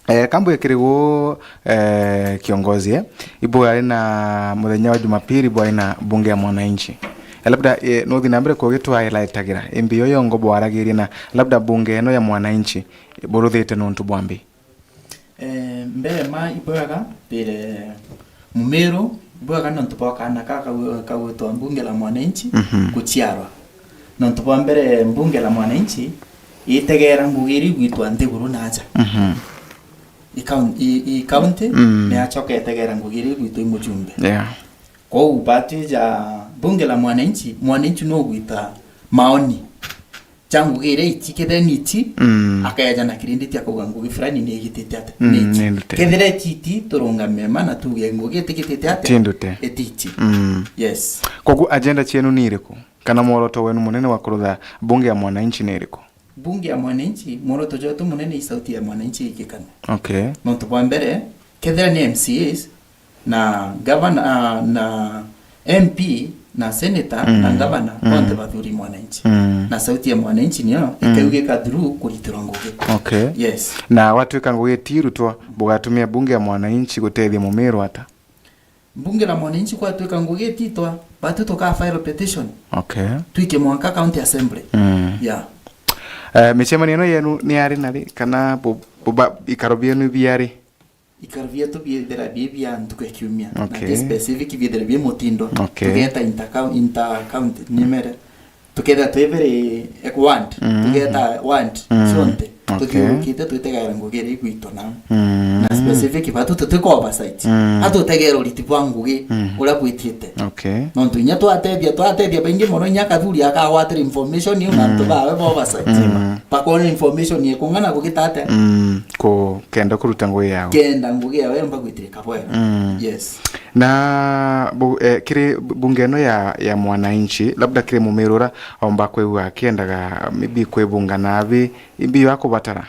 Eh, kambu ya kirigu, eh, kiongozi, eh, ibu ari na muthenya wa Jumapili, ibu ari na bunge ya mwananchi. Eh, labda, eh, no uthi na mbere kugitwa highlightagira imbi yo yongo bwaragirie na labda bunge eno ya mwananchi, buruthite nontu bwa mbi? Eh, mbere ma ibwega, mbere mumiru, ibwega nontu bwa kaana ka kagwi-, kagwitwa mbunge la mwananchi guciarwa. Nontu bwa mbere mbunge la mwananchi itegera ngugi iria igwitwa nthiguru na aja. I coun-, i, i county, ni acoka etegera ngugi iria igwitwa i mujumbe. Yeah. Kwou batwija bunge la mwananchi, mwananchi no gwita maoni ja ngugi iria iti, kethira ni iti, akaeja na credit akauga ngugi fulani ni igitite ati, ni iti. Kethira iti iti, turungame ma na tuge ngugi itigitite ati, ti ndute, iti iti. Yes. Kogu agenda cienu ni iriku? Kana mworoto wenu munene wa kurutha bunge ya mwananchi ni iriku? Bunge ya mwananchi, mworoto jwetu munene i sauti ya mwananchi ikikane. Okay. Nontu bwa mbere, kethira ni M C As, na governor, ah, na M P, na senator, na governor, bonthe bathuri mwananchi. Na sauti ya mwananchi niyo ikaugika through kuritirwa ngugi. Okay. Yes. Na watwika ngugi itirutwa, bugatumia bunge ya mwananchi gutethia mumiru ata? Bunge la mwananchi kwatwika ngugi ititwa, batu tuka file petition. Okay. Twike mwanka county assembly. Yeah. Eh, micemanio ino yenu ni ari na ri, kana bu-, buba-, ikaro bienu biari? Ikaro bietu biethira bi bia ntuku ya kiumia. Okay. Na ti specific biethira bi mutindo. Okay. Tugeta inter-, inter-county, nimere. Tukethira twi very, eh, ward. Tugeta ward cionthe. Okay. Tuthiurukite twitegaira ngugi iria igwitwa na. Na specific batu tutiko oversight. Atutegeera uriti bwa ngugi uria bwitiite. Okay. Nontu inya twatethia, twatethia baingi mono, inya kathuri akagwatira information iu na antu bawe ba oversight. Bakona information ikung'ana gugita atia. Ku-, kenda kuruta ngugi yao. Kenda ngugi yao yomba gwitirika bwega. Yes. Na bu-, eh, kiri bu-, bunge ino ya, ya mwananchi, labda kiri mumiru uria omba kwigua akiendaga maybe kwibunga nabi, imbi yo akubatara?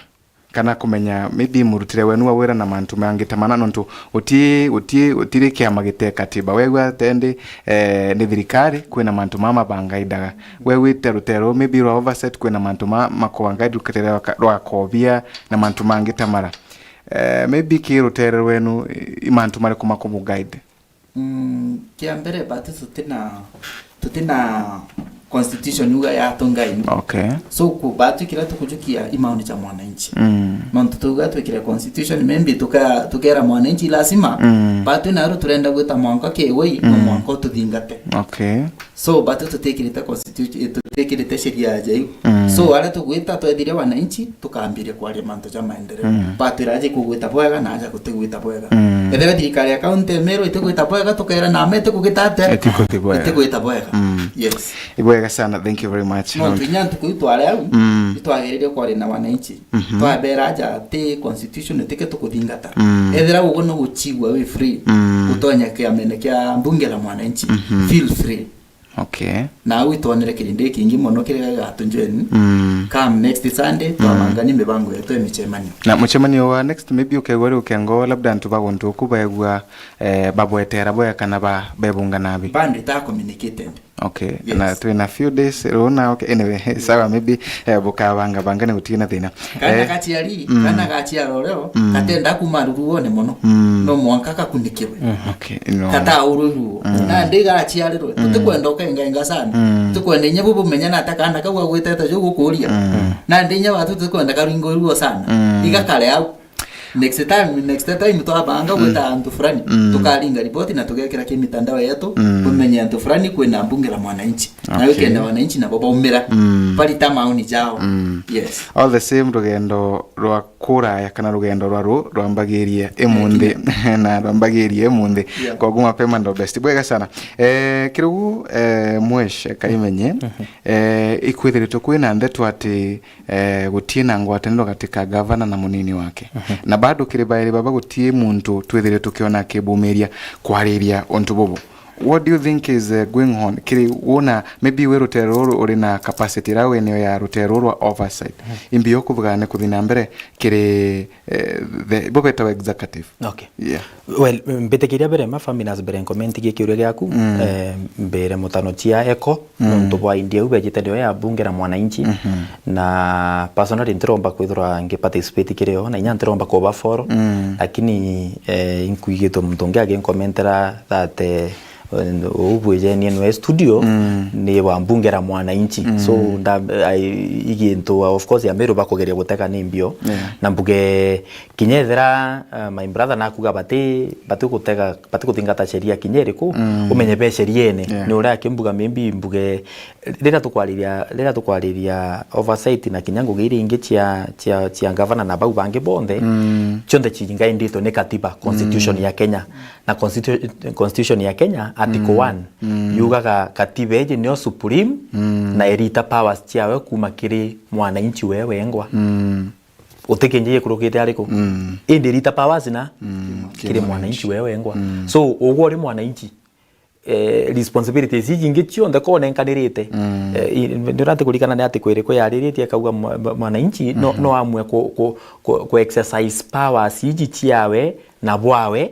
Kana kumenya maybe murutire wenu wa wira na mantu mangi ta mana, nontu uti-, uti-, utiri kiama gite katiba. Wegua tendi, eh, ni thirikari, kwina mantu mama bangaidaga. We wite rutere ruu maybe rwa oversight, kwina mantu ma-, makuangaidi rutere rwa ka-, rwa kobia na mantu mangi ta mara. Eh, maybe ki rutere rwenu, i, i mantu mariku makumu guide? Mm, kia mbere, batu tutina, tutina constitution iuga yatungaini. Okay. So, ku batu kira tukujukia i maoni ja mwananchi. Nontu tuga twikire constitution, maybe tuka-, tukera mwananchi lazima, batu naru turenda gwita mwanka kiwei, no mwanka ututhingate. Okay. So, batu tutikirite constitu-, tutikirite sheria ja iu. So, aria tugwita twethire wananchi, tukambiria kwaria mantu ja maendeleo. Batwira aja ikugwita bwega na aja gutigwita bwega. Ethira thirikari ya county ya Meru itigwita bwega, tukera nama itigugita atia? Itigwita bwega. Itigwita bwega. Yes. Ibwega sana, thank you very much. Nontu inya ntuku iu twari au, itwagiririe kwaria na wananchi. Twabera aja ati constitution itike tukuthingata. Ethira uguo ni guchigua wi free, gutonya kiamene kia bunge la mwananchi, feel free. Okay. Na au itwonere kirindi kingi mono kiria gigatunjweni. Come next Sunday, twamangani mibango yetu ya micemanio. Na mucemanio wa next, maybe ukegwa ri ukengo, labda antu ba guntu uku baegua, eh, babwetera bwega kana ba-, bebunga nabi? Bando ita communicated. Okay. Yes. Na twina few days ruu na, okay, anyway, sawa, maybe, eh, bukabanga banga ni gutigina thina. Kana gaciari, kana gaciaro reo, gatenda kuma ruruone mono. No mwanka gakunikirwe. Okay, no. Gataurwe ruo. Nandi gaciarirwe. Tutikwenda ukengaenga sana. Tutikwenda inya bu bumenya na ata kana kau gagwitete ju gukuria. Nandi inya batu tutikwenda karingo ruo sana. Igakare au. Next time, next time twabanga gwita antu fulani, tukaringa ripoti na tugekira ki mitandao yetu, kumenye antu fulani kwina mbunge la mwananchi. Na Okay. Wikenda wananchi nabo baumira, barita maoni jao. Yes. All the same, rugendo rwa kuraya kana rugendo rwa ru rwambagirie imunthi na rwambagirie imunthi. Yeah. Koguo mapema ndo best. Bwega sana. Eh, kirugu, eh, Mwesh Kaimenye, eh, ikwithiritwe kwina ndeto ati eh, gutie na ngwataniro gati ka gavana na munini wake. Na bado kiri bairi baba gutie muntu twithire tukiona akibumiria kwariria untu bubu. What do you think is, uh, going on? Kiri wona maybe we rutere ruru uri na capacity ira wene ya rutere ruru rwa oversight. Imbi ukuvuga ni kuthi na mbere kiri, eh, the, bo betawa executive. Okay. Yeah. Well, mbitikiria mbere ma five minutes mbere nkomentigie kiuria giaku, eh, mbere mutano cia eko, nontu bwa India u bejite ndio ya bunge la mwananchi, na personally ntiromba kwithirwa ngi participate kirio, na inya ntiromba kuba follow, lakini, eh, inkuigitwe muntu ungi aginkomentera that, eh, uu bwijenie nwe studio ni wa bunge la mwananchi. So, nda, ai, igintu, of course, ya Meru bakugeria gutega ni mbio. Na mbuge, kinya ethira, uh, my brother nakuga bati, bati gutega, bati kuthingata sheria kinya iriku, umenye be sheriene. Ni uria akimbuga, maybe mbuge, riria tukwariria, riria tukwariria oversight na kinya ngugi iria ingi cia, cia, cia gavana na bau bangi bonthe, cionthe cingainditwe ni katiba, constitution ya Kenya. Na constitu-, constitution ya Kenya, article one, yugaga katiba iji nio supreme na irita powers ciawe kuma kiri mwananchi we wengwa. Utikinjie ikurukite ariku? Indi irita powers na kiri mwananchi we wengwa. So, ugwe uri mwananchi, eh, responsibilities iji ingi cionthe ko unenkanirite. Eh, i-, ndirati kurikana ni ati kwiriku yariritie akauga mwa-, mwa-, mwananchi no, no amue ku, ku, ku, ku exercise powers iji ciawe na bwawe,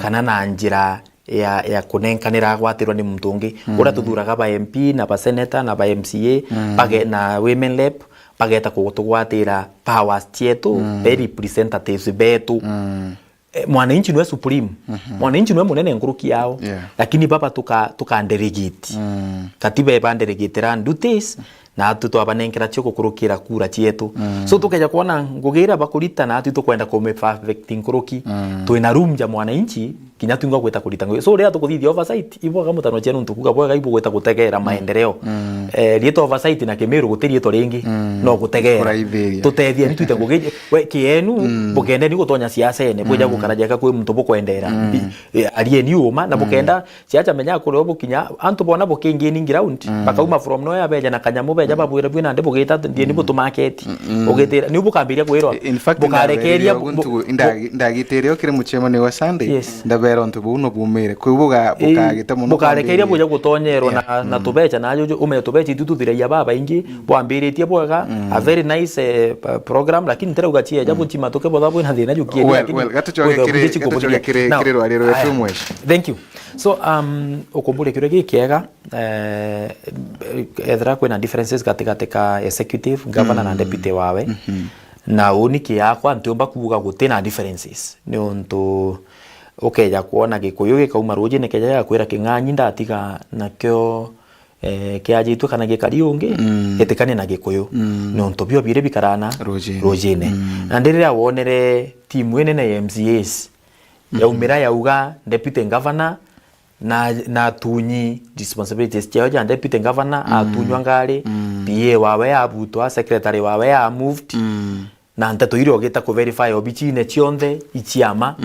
kana na njira ya, ya kunenkanira agwatirwa ni muntu ungi. Uria tuthuraga ba M P na ba senator na ba M C A, bage-, na women rep, bageta kutugwatira powers cietu, be representatives betu. Eh, mwananchi nwe supreme. Mwananchi nwe munene nkuruki yao. Yeah. Lakini baba tuka, tuka delegate. Katiba iba delegatera duties, na atu twabanenkera cio gukurukira kura cietu. So tukeja kwona ngugi iria bakurita na atu tukwenda kumiperfect nkuruki. Twina room ja mwananchi, kinya twingwa gwita kurita ngugi. So riria tukuthithia oversight, ibwaga mutano cia nuntu kuga bwega ibugwita gutegera maendeleo. Eh, rietwa oversight na Kimiru guti rietwa ringi, no gutegera. Kuraithiria. Tutethie ni twite ngugi, we kienu, bukende ni gutonya siasene, bwija gukara jeka kwi muntu bukwendera. Mbi-, eh, arieni uma, na bukenda ciacha menya kuria bukinya, antu bona bukingini ground, bakauma from nowhere beja na kanyamu beja babwire bwi nandi bugita ndieni butumaketi. Ugitira, niu bukambiria kwirwa. In fact, Bukarekeria ndaberia guntu, ndagi-, ndagitire o kiri mucemanio wa Sunday, Yes. ndabera untu buu no bumire. Kwi buga-, Ii, bukagita muno bukarekeria kwambiriria. Buja gutonyerwa na, na tubecha na juju, umenye tubecha itu tuthiragia babaingi, bwambiritie bwega, a very nice, eh, p-, program, lakini ntirauga chieja buchima tuke botha bwina thina jukie. Well, well, gatucoke kiri, gatucoke kiri, kiri rwariro rwetu mweshi. Thank you. So, um, ukumbure kiuria gikiega, eh, ethira kwina differences gatigati ka executive, governor na deputy wawe. Na uni kiakwa ntiumba kuuga guti na differences. Ni untu ukeja kwona Gikuyu gikauma rujine keja gakwira King'ang'i ndatiga nakio, eh, kiajitwe kana gikari ungi, gitikane na Gikuyu. Ni untu bio biri bikarana rujine. Na ndi riria wonere timu inene ya M C As yaumira yauga deputy governor na, na atunyi responsibilities ciao ja deputy governor, atunywa ngari, P A wawe abutwa, secretary wawe a moved, na nteto iria ugita ku verify obichine cionthe ichiama.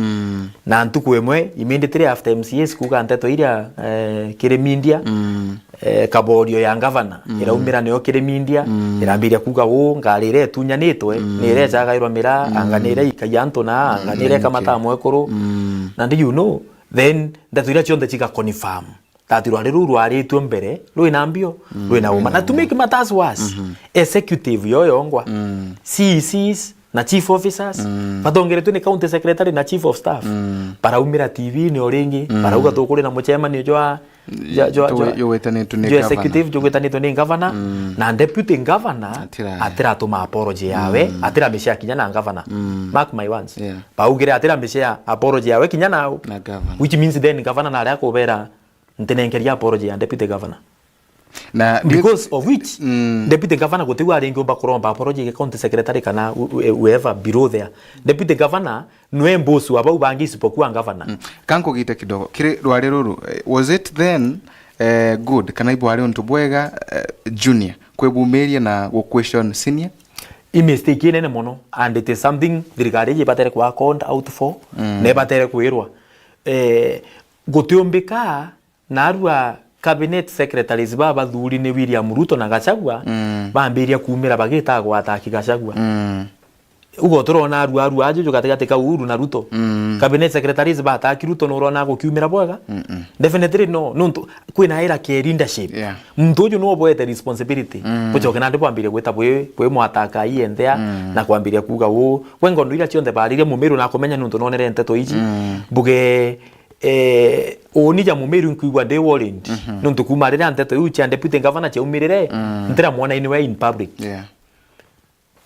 Na ntuku imwe, immediately after M C As kuuga nteto iria, eh, kiri media, eh, kaborio ya governor iraumira niyo kiri media, irambiria kuuga uu ngari iria itunyanitwe ni iria icagairwa miraa, anga ni iria ikaia antu na, anga ni iria ikamata mwekuru. Na do you know, then ndeto iria cionthe ciga confirm that rwari ruu rwaritue mbere rwina mbio, rwina uma. Na to make matters worse, executive yo yongwa, C E Cs na chief officers batongeretwe ni county secretary na chief of staff, baraumira T V-ini o ringi, barauga tukuri na mucemanio jwa, jwa, jwa, jwa, Jugwitanitwe ni jwa governor. Executive jugwitanitwe ni governor, na deputy governor Atira- atiratuma apology yawe, atiramishare kinya na governor. Mark my words. Yeah. Baugire atiramishare apology yawe kinya na, Na governor. Which means then governor naria akubera ntinenkeria apology ya deputy governor. Na Because of which, mm, deputy governor guti u aringi umba kuromba apology gi county secretary kana wh- wh- whoever below there. Deputy governor nwe boss wa bau bangi isipokuwa governor. Mm. Kankugite kidogo. Kiri rwari ruru, eh, was it then, eh, good, kana ibwari untu bwega, eh, junior kwibumiria na gu question senior? I mistake inene mono, and it is something thirikari iji ibatere ku account out for, mm, na ibatere kwirwa. Eh, gutiumbika narua cabinet secretaries ba bathuri ni William Ruto na Gachagua, mm, bambiria kuumira bagita gwataki Gachagua. Mm. Ugo turona arua arua ajuju gatigati ka Uhuru na Ruto. Mm. Cabinet secretaries bataki Ruto, nurona gukiumira bwega? Mm-mm. Definitely no. Nuntu kwina era ke leadership. Yeah. Muntu uju no bwete responsibility. Mm. Bucoke nandi bwambire gwita bwi, bwi mwataka i enthea, mm, na kwambiria kuuga uu. Gwe ngondo ira cionthe bariria Mumiru na kumenya nuntu nonere nteto iji. Mm. Mbuge, eh, uni ja Mumiru nkwigua ndi worried. Mm-hmm. Nuntu kuma riria nteto iu cia deputy governor ciaumirire, mm, ntira mwona anywhere in public. Yeah.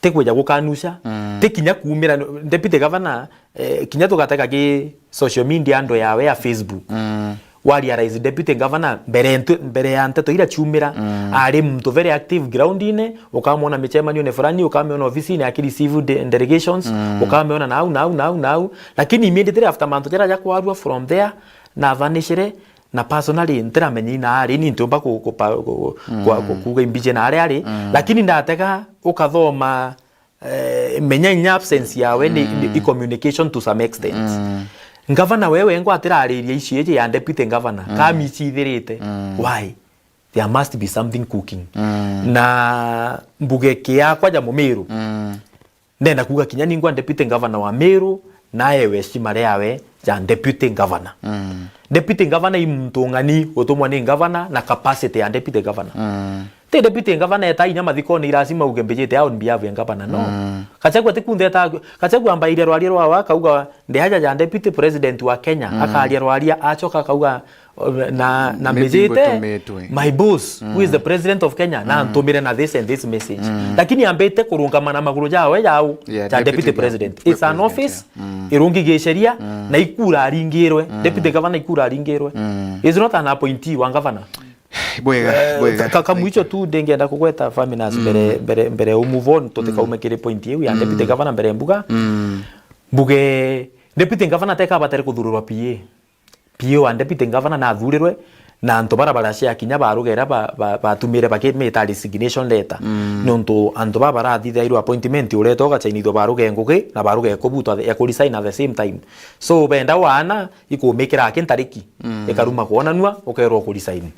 Ti kwija gukanusha, mm, ti kinya kuumira deputy governor, eh, kinya tugatega ki social media ando yawe ya Facebook. Mm. Wa realize deputy governor mbere ntu, mbere ya nteto ira ciumira, mm, ari muntu very active ground-ini, ukamwona micemanio-ini fulani, ukamwona ofisini aki receive de, delegations, mm, ukamwona nau, nau, nau, nau. Lakini immediately after mantu jara jakwarua from there, na vanishire, na personally ntiramenya ina ari ni ntiumba ku, ku, ku, ku, mm, ku, ku, kuuga imbije na ari ari, mm, lakini ndatega ukathoma, eh, menya inya absence yawe ni, ni, mm, i communication to some extent. Mm. Ngavana we wengwa atirariria icio iji ya deputy governor, mm, kamicithirite. Mm. Why? There must be something cooking. Mm. Na mbuge kiakwa ja Mumiru. Mm. Ndenda kuuga kinya ningwa deputy governor wa Meru, naewe heshima riawe ja deputy governor. Mm. Deputy governor i muntu ng'ani gutumwa ni governor na capacity ya deputy governor. Mm. Ti deputy governor eta inya mathikone i lazima uge mbijite on behalf ya governor, no. Mm. Gachagua ti kunthe eta, Gachagua ambaire rwaria rwawe akauga, "Ndi aja ja deputy president wa Kenya." Mm. Akaria rwaria, acoka akauga, na, na mbijite, my boss, who is the president of Kenya, na antumire na this and this message. Mm. Lakini ambite kurungama na maguru jawe jau, yeah, ja deputy president. It's an office, yeah, mm, irungi giceria, mm, na ikura aringirwe. Mm. Deputy governor ikura aringirwe. Mm. Is not an appointee wa governor. Bwega, eh, bwega, ka, ka, kamwicho tu ndingenda kugweta Faminas, mm, mbere, mbere, mbere u move on, tutikaume, mm, kiri point iu ya, mm, deputy governor mbere mbuga. Mm. Mbuge, deputy governor teka abatari kuthururwa P A. P A wa deputy governor nathurirwe, na antu bara baracea kinya barugera ba, ba, batumire bakimita resignation letter. Mm. Nontu antu baba barathithairwe appointment uretwa ugachainithua baruge ngugi na baruge kubuta ya ku resign at the same time. So benda wana ikumikira aki ntariki, mm, ikaruma kwonanua ukerwa ku resign.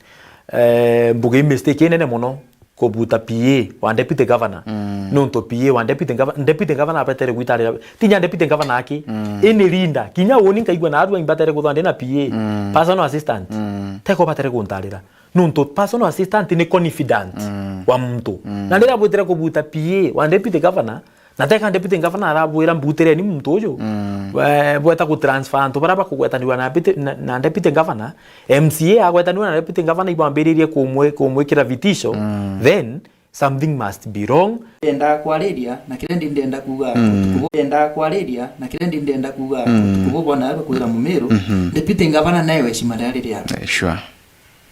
Eh, mbuge i mistake inene mono. Kubuta P A wa deputy governor. Mm. Nontu P A wa deputy governor, deputy governor abatere gwitarira, tinya deputy governor aki, mm, any leader, kinya uni nkaigua na arua imbatere kuthwa ndina P A, mm, personal assistant. Mm. Teko batere kuntarira. Nontu personal assistant ni confidant, mm, wa muntu. Mm. Na riria bwitire kubuta P A wa deputy governor, na teka deputy governor arabwira, "Mbutireni muntu uju." Mm. We, bweta ku transfer antu bara bakugwetanirwa na deputy, na, na deputy governor, M C A agwetanirwa na deputy governor ibambiririe kumwe-, kumwikira vitisho, mm, then something must be wrong. Ndenda kwariria na kiria ndi ndenda kuuga, mm, utuku bu-, ndenda kwariria na kiria ndi ndenda kuuga, mm, utuku bu bona bakwira Mumiru, mhm, deputy governor nae heshima riari riawe. Eh, sure.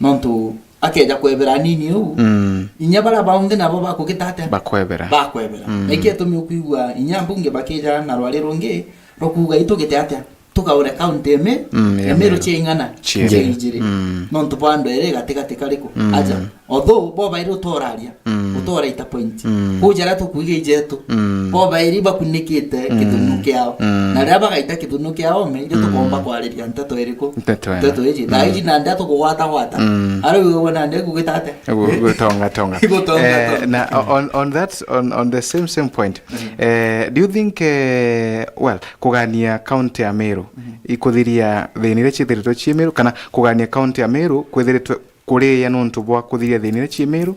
Nontu akeja kwebera anini uu, mm, inya bara baonthe nabo bakugita atia? Bakwebera. Bakwebera. Mm. Na iketumi ukwigua inya mbunge bakija na rwari rungi rwa kuuga itugite atia? Tukaure county imi, mm, ya Meru cia ing'ana? Cia ijiri. Mm. Nontu bwa andu eri gatigati kariku? Mm. Aja. Although bo bairi utoraria, mm, utoraita point. Mm. Kuu jaria tukuiga ijetu, mm, bo bairi bakunikite, mm, kithunu kiao. Mm. Na riria bagaita kithunu kiao me, irio, mm, tukomba kwariria nteto iriku? Nteto iji. Nteto iji. Mm. Thaa iji nandi atukugwata gwata. Mm. Ari uwe nandi gugita atia? Gu-, gutonga tonga. Gutonga tonga. Eh, na o-, on, on that, on, on the same, same point, mm, eh, do you think, eh, well, kugania county ya Meru, mm, ikuthiria thina iria ciithiritwe cii Meru, kana kugania county ya Meru kwithiritwe kuriia nontu bwa kuthiria thina iria cii Meru?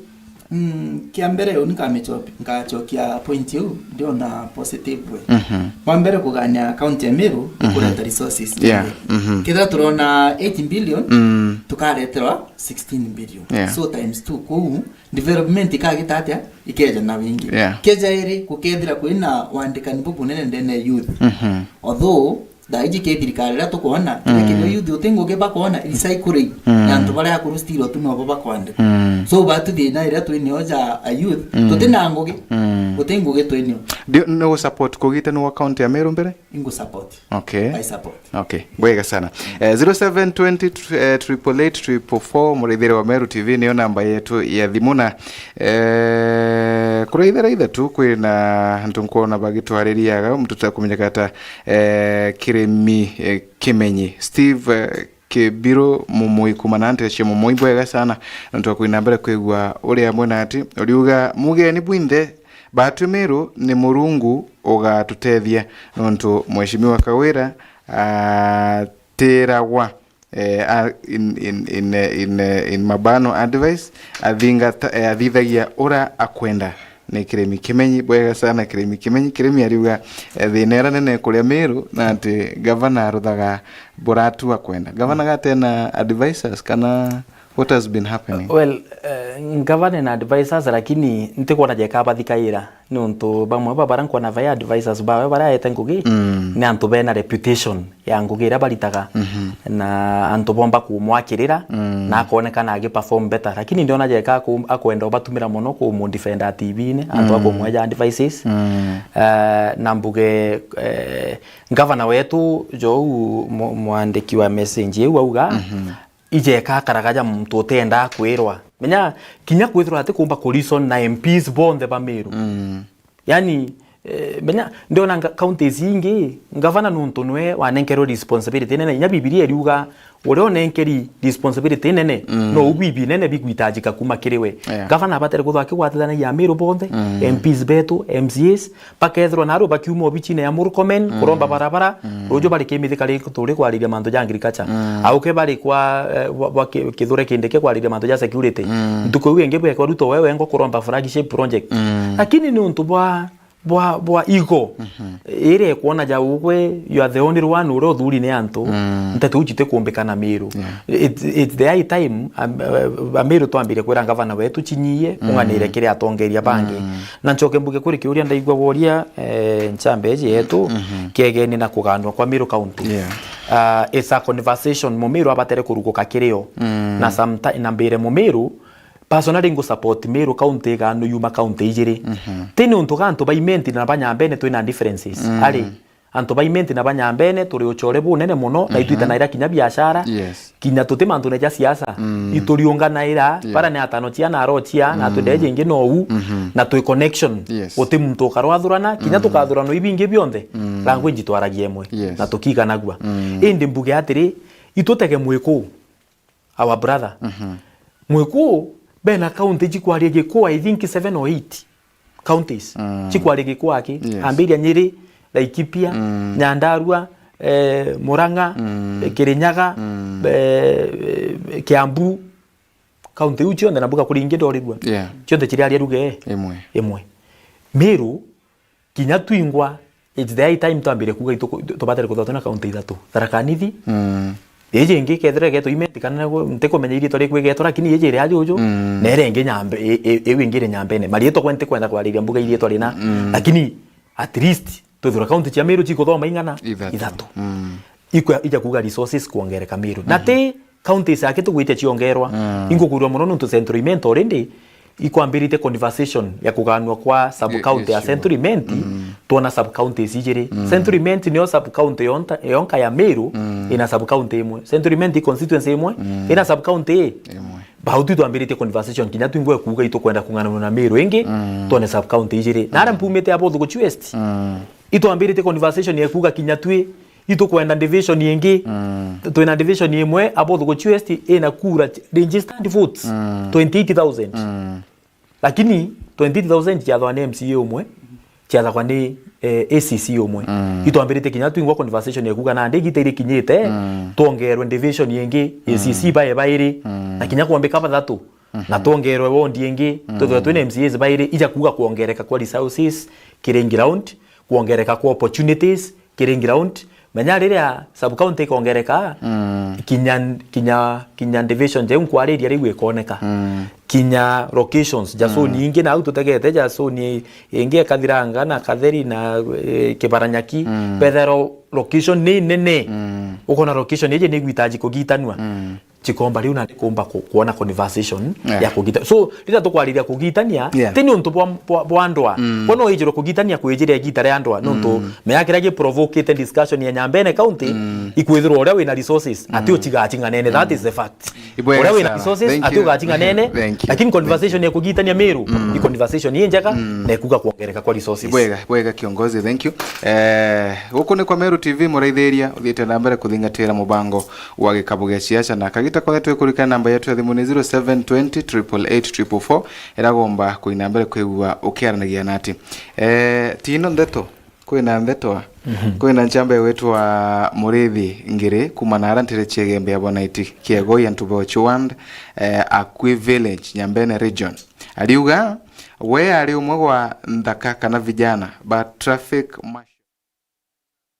Mm, kia mbere, uni nkamicho-, ngachokia point iu, ndiona positive way. Mhm. Wa mbere, kugania county ya Meru, mhm, ikureta resources. Yeah. Mhm. Kethira turona eight billion, mm, tukareterwa sixteen billion. Yeah. So times two, kuu development ikagita atia? Ikeja na wingi. Yeah. Keja iri, gukethira kwina wandikani bubunene ndene ya youth. Mhm. Although, Thaa iji ki thirikari iria tukwona, kinya kinya youth uti ngugi bakwona, recycling, mm, na antu baria akuru still otu nobo bakwandikwa. Mm. So, batu thina iria twi nio ja a youth, mm, tuti na ngugi, mm, uti ngugi twi nio. Ndio, no support kugite ni wa county ya Meru mbere? Ingu support. Okay. I support. Okay. Bwega sana. Eh, zero seven twenty, eh, triple eight, triple four, muraithire wa Meru T V niyo namba yetu ya thimu na, eh, kuraithira ithe tu kwina antu nkwona bagitwaririaga, mtu ta kumenyeka ta eh, Kirimi, eh, Kimenyi. Steve, eh, Kibiro Mumui kuma na ntecia Mumui, bwega sana. Nontu wa kwina mbere kwigua uri amwe nati, uriuga, "Mugeni bwinthe, batu Meru ni Murungu ugatutethia." Nontu Mheshimiwa Kawira atiragwa, eh, a-, in, in, in, in, in mabano advice, athingata, eh, athithagia ura akwenda. Ni Kirimi Kimenyi, bwega sana Kirimi Kimenyi. Kirimi ariuga, eh, thina iria nene kuria Meru na ati gavana aruthaga buratu akwenda. Gavana gate na advisors kana what has been happening? Well, eh, ngavana na advisors, lakini ntikwona jeka bathikaira, niuntu bamwe ba bara nkwona vai advisors bawe bara aete ngugi, mm, ni antu bena reputation ya ngugi iria baritaga, mhm, na antu bomba kumwakirira, mm, na akonekana agi perform better. Lakini ndiona jeka aku-, akwenda ubatumira mono kumudefenda T V-ini, antu, mm, akumweja advices. Mm. Eh, na mbuge, eh, ngavana wetu, jou mu-, mwandiki wa message iu auga, mhm, ijeka akaraga ja muntu utenda kwirwa. Menya, kinya kwithirwa ati kumba ku reason na M Ps bonthe ba Meru. Mm. Yani, eh, menya, ndiona nga-, counties ingi, ngavana nuntu nwe wanenkerwe responsibility nene. Inya Bibilia iriuga, uria unenkeri responsibility nene, mm, no u bibi nene bigwitajika kuma kiri we. Yeah. Ngavana abatari kwithirwa akigwatithanagia Amiru bonthe, mm, M Ps betu, M C As, bakethirwa naru bakiuma obichine ya Murkomen, mm, kuromba barabara, mm, ruju bari Kimithi kari turi kwariria mantu ja agriculture. Mm. Auke bari kwa, eh, bwa, bwa ki-, Kithure Kindiki kwariria mantu ja security. Mm. Ntuku iu ingi bwekwa Ruto wewe ngo kuromba flagship project. Mm. Lakini ni untu bwa, bwa, bwa ego. Mhm. Ire kwona ja ugwe, you are the only one uria uthuri ni antu. Mm. Nteto iu citikumbikana Miru. Yeah. It, it's the high time, am-, eh, Amiru twambire kwira ngavana wetu cinyie, mm, ung'anire kiri atongeria bangi. Mm. Na ncoke mbuge kuri kiuria ndaigua woria, eh, nchambe iji yetu, mhm, kiegeni na kuganwa kwa Miru County. Yeah. Ah, it's a conversation Mumiru abatere kuruguka kirio. Mm. Na someti-, na mbire Mumiru, personally ngu support Miru County iganu yuma county ijiri. Mhm. Ti ni untu ga antu ba Imenti na ba Nyambene twina differences. Mm. Ari, antu ba Imenti na ba Nyambene turi uchore bunene mono, na, mhm, itwitanaira kinya biashara. Yes. Kinya tuti mantune ja siasa, mm, ituriunganaira, yeah, bara ni atano cia na aro cia, na, mm, twende jingi nou, mhm, na twi connection. Yes. Guti muntu ukarwathurana, kinya, mm, tukathuranwa ibingi bionthe, mm, language twaragia imwe, yes, na tukiganagua. Mm. Indi mbuge atiri, itutege mwiku, our brother. Mhm. Mwiku, bena county jikwaria Gikuu, I think seven or eight counties, mm, cikwaria Gikuu aki, yes, ambiria Nyeri, Laikipia, mm, Nyandarua, eh, Murang'a, mm, eh, Kirinyaga, mm, eh, eh, Kiambu, county iu cionthe, na mbuga kuri ingi ndorirua. Yeah. Cionthe ciriaria ruga imwe. Imwe. Miru, kinya twingwa, it's the high time twambire kuuga itu-, tubatire kwithirwa twina county ithatu. Tharaka Nithi, mm, iji ingi kethira igetwa Imenti kana ntikumenya iriitwa riku igetwa, lakini iji iri ajuju, mm, na iria ingi Nyambe-, i-, i-, iu ingi iri Nyambene. Mariitwa kwe ntikwenda kwariria mbuga iriitwa rina, mm, lakini at least twithirwa county cia Miru cikuthoma ing'ana? Ithatu. Ithatu. Mm. Ikwa-, ija kuuga resources kuongereka Miru. Na, mhm, ti counties aki tugwite ciongerwa. Mm. Ingukurua mono nontu Central Imenti already ikwambirite conversation ya kuganwa kwa sub county ya Central Imenti, mm, twona sub counties ijiri. Mm. Central Imenti niyo sub county yonta-, yonka ya Miru, mm, ina sub county imwe. Central Imenti constituency imwe, mm, ina sub county imwe. Bau tu twambirite conversation kinya twingwe kuuga itukwenda kung'ananwa na Miru ingi, mm, twone sub county ijiri. Na aria, mm, mpumite ya Bothuguchi West, mm, itwambirite conversation ya kuuga kinya twi itukwenda division ingi. Mm. Twina division imwe, Abothuguchi West, ina kura ch-, registered votes, mm, twenty-eight thousand. Mm. Lakini twenty-eight thousand ciathagwa ni M C A umwe, ciathagwa ni, eh, A C C umwe. Mm. Itwambirite kinya twingwa conversation ya kuuga nandi igita irikinyite, mm, twongerwe division ingi, A C C, mm, bae bairi, mm, na kinya kwambika bathatu. Mhm. Na twongerwe ward ingi, mm, twithirwe twina M C As bairi, ija kuuga kwongereka kwa resources kiri ground, kwongereka kwa opportunities kiri ground. Menya riria sub county ikongereka, mm, kinya, kinya, kinya division jau nkwariria riu ikoneka. Mm. kinya locations ja zone ingi, na au tutegete ja zone ingi ya Kathiranga na Katheri na, eh, Kibaranyaki, mm, bethero location ni nene. Mm. Ukona location iji ni igwitaji kugitanua. Mm. Chikomba riu nandi kumba ku-, kuona conversation, yeah, ya kugita. So, riria tukwariria kugitania, yeah, ti ni untu bwa, bwa, bwa ndwa. Mm. Kwa no ijirwe kugitania kwijire igita ria ndwa, nontu, mm, mea kiria gi provokete discussion ya Nyambene County, mm, ikwithirwa uria wina resources, ati, mm, uchiga aching'anene. That is the fact. Ibwega sana. Uria wina resources, thank you, ati ugaching'anene, thank you, lakini, thank you, conversation ya kugitania Meru, mm, ni conversation injega, mm, na ikuga kuongereka kwa resources. Ibwega, ibwega kiongozi, thank you. Eh, guku ni kwa Meru T V, muraithiria, uthiite na mbere kuthingatira mubango wa gikabu gia siasa, na kagita konthe twikurikana namba yetu ya thimu ni zero seven twenty triple eight triple four, iragomba kuina mbere kwigua ukiaranagia nati. Eh, tino ndeto, kwina ndeto a? Mhm. Kwina nchamba igwitwa Murithi Ngiri, kuma nara ntiri Chiegembe ya Bonaiti, Kiegoi, Antubochi Ward, eh, Akwi Village, Nyambene Region. Ariuga, we ari umwe gwa nthaka kana vijana ba traffic marshal.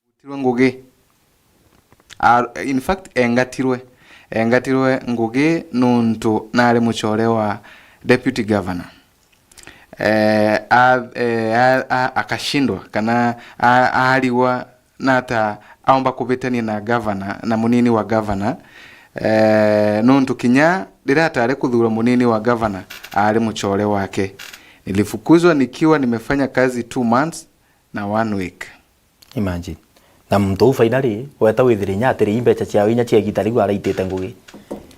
Butirwe ngugi. A-, in fact, engatirwe. Engatirwe ngugi nuntu nari muchore wa deputy governor. Eh, a-, eh, a-, a-, akashindwa kana a-, arigwa nata aomba kubitania na governor na munini wa governor. Eh, nuntu kinya riria atari kuthura munini wa governor, ari muchore wake. Nilifukuzwa nikiwa nimefanya kazi two months na one week. Imagine. Na muntu uu finally, weta withire inya atiri, i mbeca ciawe inya cia igita riu araitite ngugi.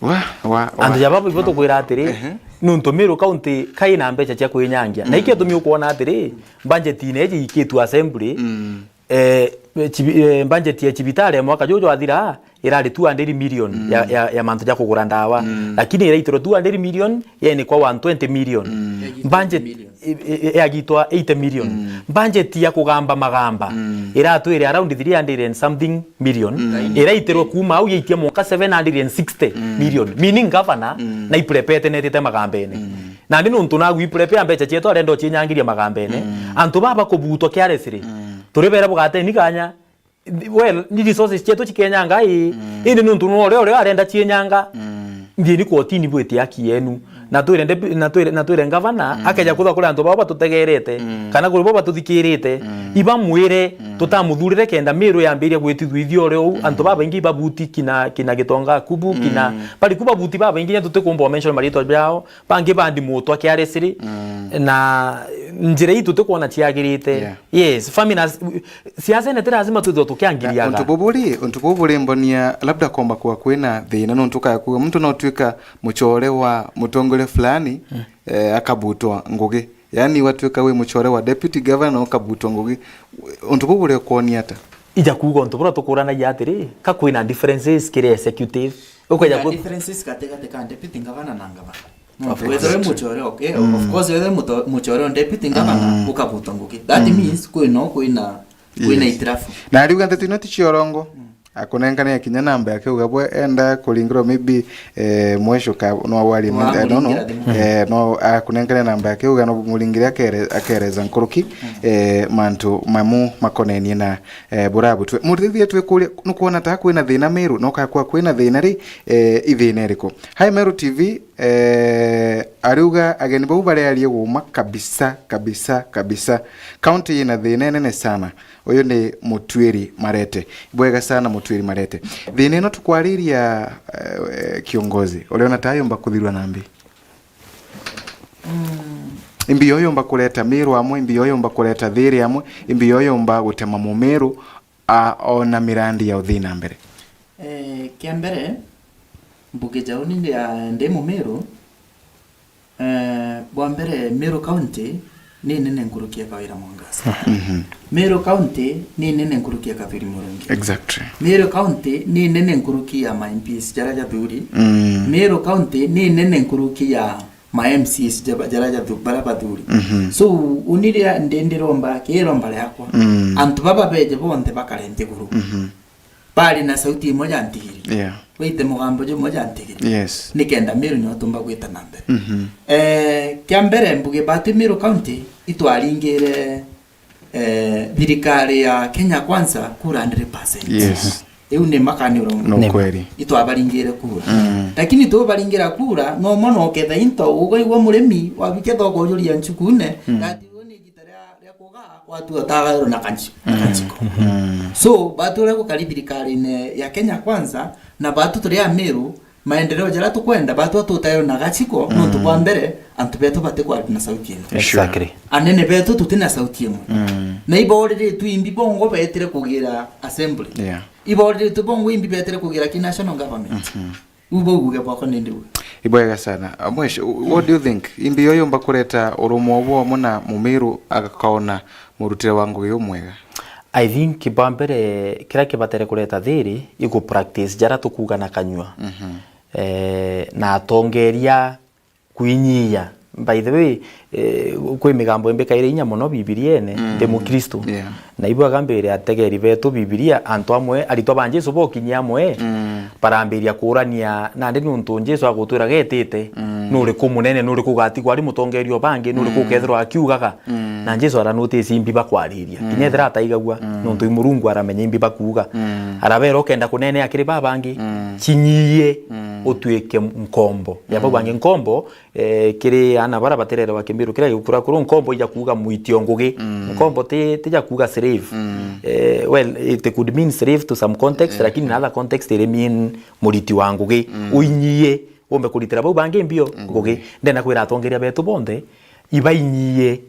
Wa, wa, wa. Antu ja baba ibo tukwira atiri, ehe, nuntu Meru County kai na mbeca cia kwinyangia. Na, mm, iki atumi ukwona atiri, budget ine iji ikitwe assembly, mm, eh, chibi-, eh, budget ya chibitari ya mwaka juju jwathira, irari two hundred million ya, mm, ya, ya mantu ja kugura ndawa. Mm. Lakini iraitirwe two hundred million, yeni kwa one twenty million. Mm. Budget, e, e, e, yagitwa eighty million. Mm. Budget ya kugamba magamba, mm, iratwire around three hundred and something million. Mm. Iraitirwe kuma au yaitia mwanka seven hundred and sixty million. Mm. Meaning governor, mm, na iprepete netite magambene. Mm. Nandi nuntu nagu iprepare mbeca cietu arenda ucienyangiria magambene. Mm. Antu baba kubutwa carelessly. Mm. Turi bera bugateni kanya, well, ni resources cietu cikenyanga ii. Mm. Indi nuntu no uria uria arenda cienyanga. Mm. Nthieni kotini bwite haki yenu. Na twire ndepi-, na twire, na twire ngavana, mm, akeja kutha kuri antu bao batutegerete, mm, kana kuri bo batuthikirite, mm, ibamwire, mm, tutamuthurire kenda Meru yambiria gwitithua ithiore uu, mm, antu babaingi babuti kina, kina Gitonga Kubu, kina, mm, bari ku babuti babaingi nya tutikumba mention maritwa jao, bangi bandi mutwa kiarisiri, mm, na njira ii tutikwona ciagirite. Yeah. Yes, famina, siasa ine ti lazima twithirwe tukiangiria. Na untu buburi, untu buburi mbonia labda komba kwa kwina thina, nuntu ukaya kuuga muntu no tuika muchore wa mutongoria fulani, mm, eh, akabutwa ngugi. Yaani watuika wi muchore wa deputy governor ukabutwa ngugi. Untu buburi ukonia ata? Ija kuuga untu bura tukuranagia atiri, ka kwina differences kiri executive. Ukaja kwina ku- differences gatigati ka deputy governor na governor. Of course. Wethirwe muchore, okay, mm, of course, wethirwe muto-, muchore on deputy governor, mm, ukabutwa ngugi. That, mm, means kwina, kwina, kwina, yes, itirafu. Na ariuga ndeto ino ti cia urongo. Mm. Akunenkane kinya namba yake uga bwe enda kuringirwa maybe, eh, mwesho ka no wari, I don't know. Wamuringira thimu. Eh, no akunenkane namba yake uga no muringire akere-, akereza nkuruki, mm, eh, mantu mamu makonenie na, eh, burabutwe. Murithithie twikuria nukwona ta kwina thina Meru, no kakwa kwina thina ri, eh, ithina iriku? Hi Meru T V, eh, ariuga ageni bau barearia guuma kabisa, kabisa, kabisa. County ina thina inene sana. Uyu ni Mutwiri Marete. Bwega sana Mutwiri Marete. Thina ino tukwariria, eh, kiongozi, uriona ta yomba kuthirwa na mbi? Mm. Imbi yo yomba kureta Meru amwe, imbi yo yomba kureta thiri amwe, imbi yo yomba gutema Mumeru, a, ona mirandi ya uthii na mbere. Eh, kia mbere, mbuge jau ni ndi, a, ndi Mumeru, eh, bwa mbere, Meru County ni nene nkuruki ya Kawira Mwangaza. Mhm. Meru County ni nene nkuruki ya Kathuri Murungi. Exactly. Meru County ni nene nkuruki ya ma M Ps jara jathuri. Mm. Meru County ni nene nkuruki ya ma M Cs jaba-, jara jathu-, bara bathuri. Mhm. So, uni riria ndi ndiromba, kiromba riakwa, mm, antu baba beje bonthe bakare nthiguru. Mhm. Bari na sauti imwe ja ntigiri. Yeah. Baite mugambo jumwe ja ntigiri. Yes. Nikenda Meru nio tumba gwita na mbere. Mhm. Eh, kia mbere mbuge bati Meru County itwaringire, eh, thirikari ya Kenya Kwanza kura hundred percent. Yes. Riu ni makani urauga. No kweli. Itwabaringire kura. Mm. Lakini tubaringira kura, no mwana uketha into, ugaigua murimi, wabike thoko ujuria ncukune, mm, that ni igita ria, ria kuga watu atagairwo na kanchi-, na kanchiko. Mm. So, batu uria gukari thirikari-ini ya Kenya Kwanza, na batu turi Amiru, maendeleo jaria tukwenda, batu atutairwo na gachiko, mm, nontu bwa mbere, antu betu batikwari na sauti imwe. Sure. Exactly. Anene betu tutina sauti imwe. Mm. Na ibauriritwe imbi bongo betire kugira assembly. Yeah. Ibauriritwe bongo imbi betire kugira ki national government. Mhm. Riu bau buge bwakwa ni ndiuga. Ibwega sana. Mwesh, what do you think? Imbi yo yumba kureta urumwe bwa mwana mumiru agakaona murutire wa ngugi umwega? I think bwa mbere kiria kibatere kureta thiri iku practice jara tukuga na kanyua. Mhm. Eh, na atongeria kwinyia. By the way, eh, kwi migambo imbikaire inya mono Bibiriene, mm, ndi Mukristo. Yeah. Na ibwaga mbire ategeri betu Bibilia, antu amwe, aritwa ba Jesu bokinyia amwe, mm, barambiria kurania, nandi niuntu Jesu agutwiraga etite, mm, nuriku munene, nuriku ugatigwa ari mutongeria o bangi, nuriku, mm, ukethirwa akiugaga. Mm. Na Jesu aranutisi imbi bakwariria. Mm. Kinya ethira ataigagua, mm, nontu i Murungu aramenya imbi bakuuga. Mm. Arabera ukenda kunenea kiri babangi, mm, chinyie, mm, utuike nkombo. Ya bau bangi nkombo, eh, kiri ana bara batererewa Kimiru, kira gikura kuru nkombo ija kuuga mwiti o ngugi. Mm. Nkombo ti, tija kuuga slave. Mm. Eh, well, it could mean slave to some context, eh, lakini in other context iri mean muriti wa ngugi. Mm. Uinyie, umbe kuritira bau bangi mbio, mm, ngugi. Ndenda kwira atongeria betu bonthe, ibainyie.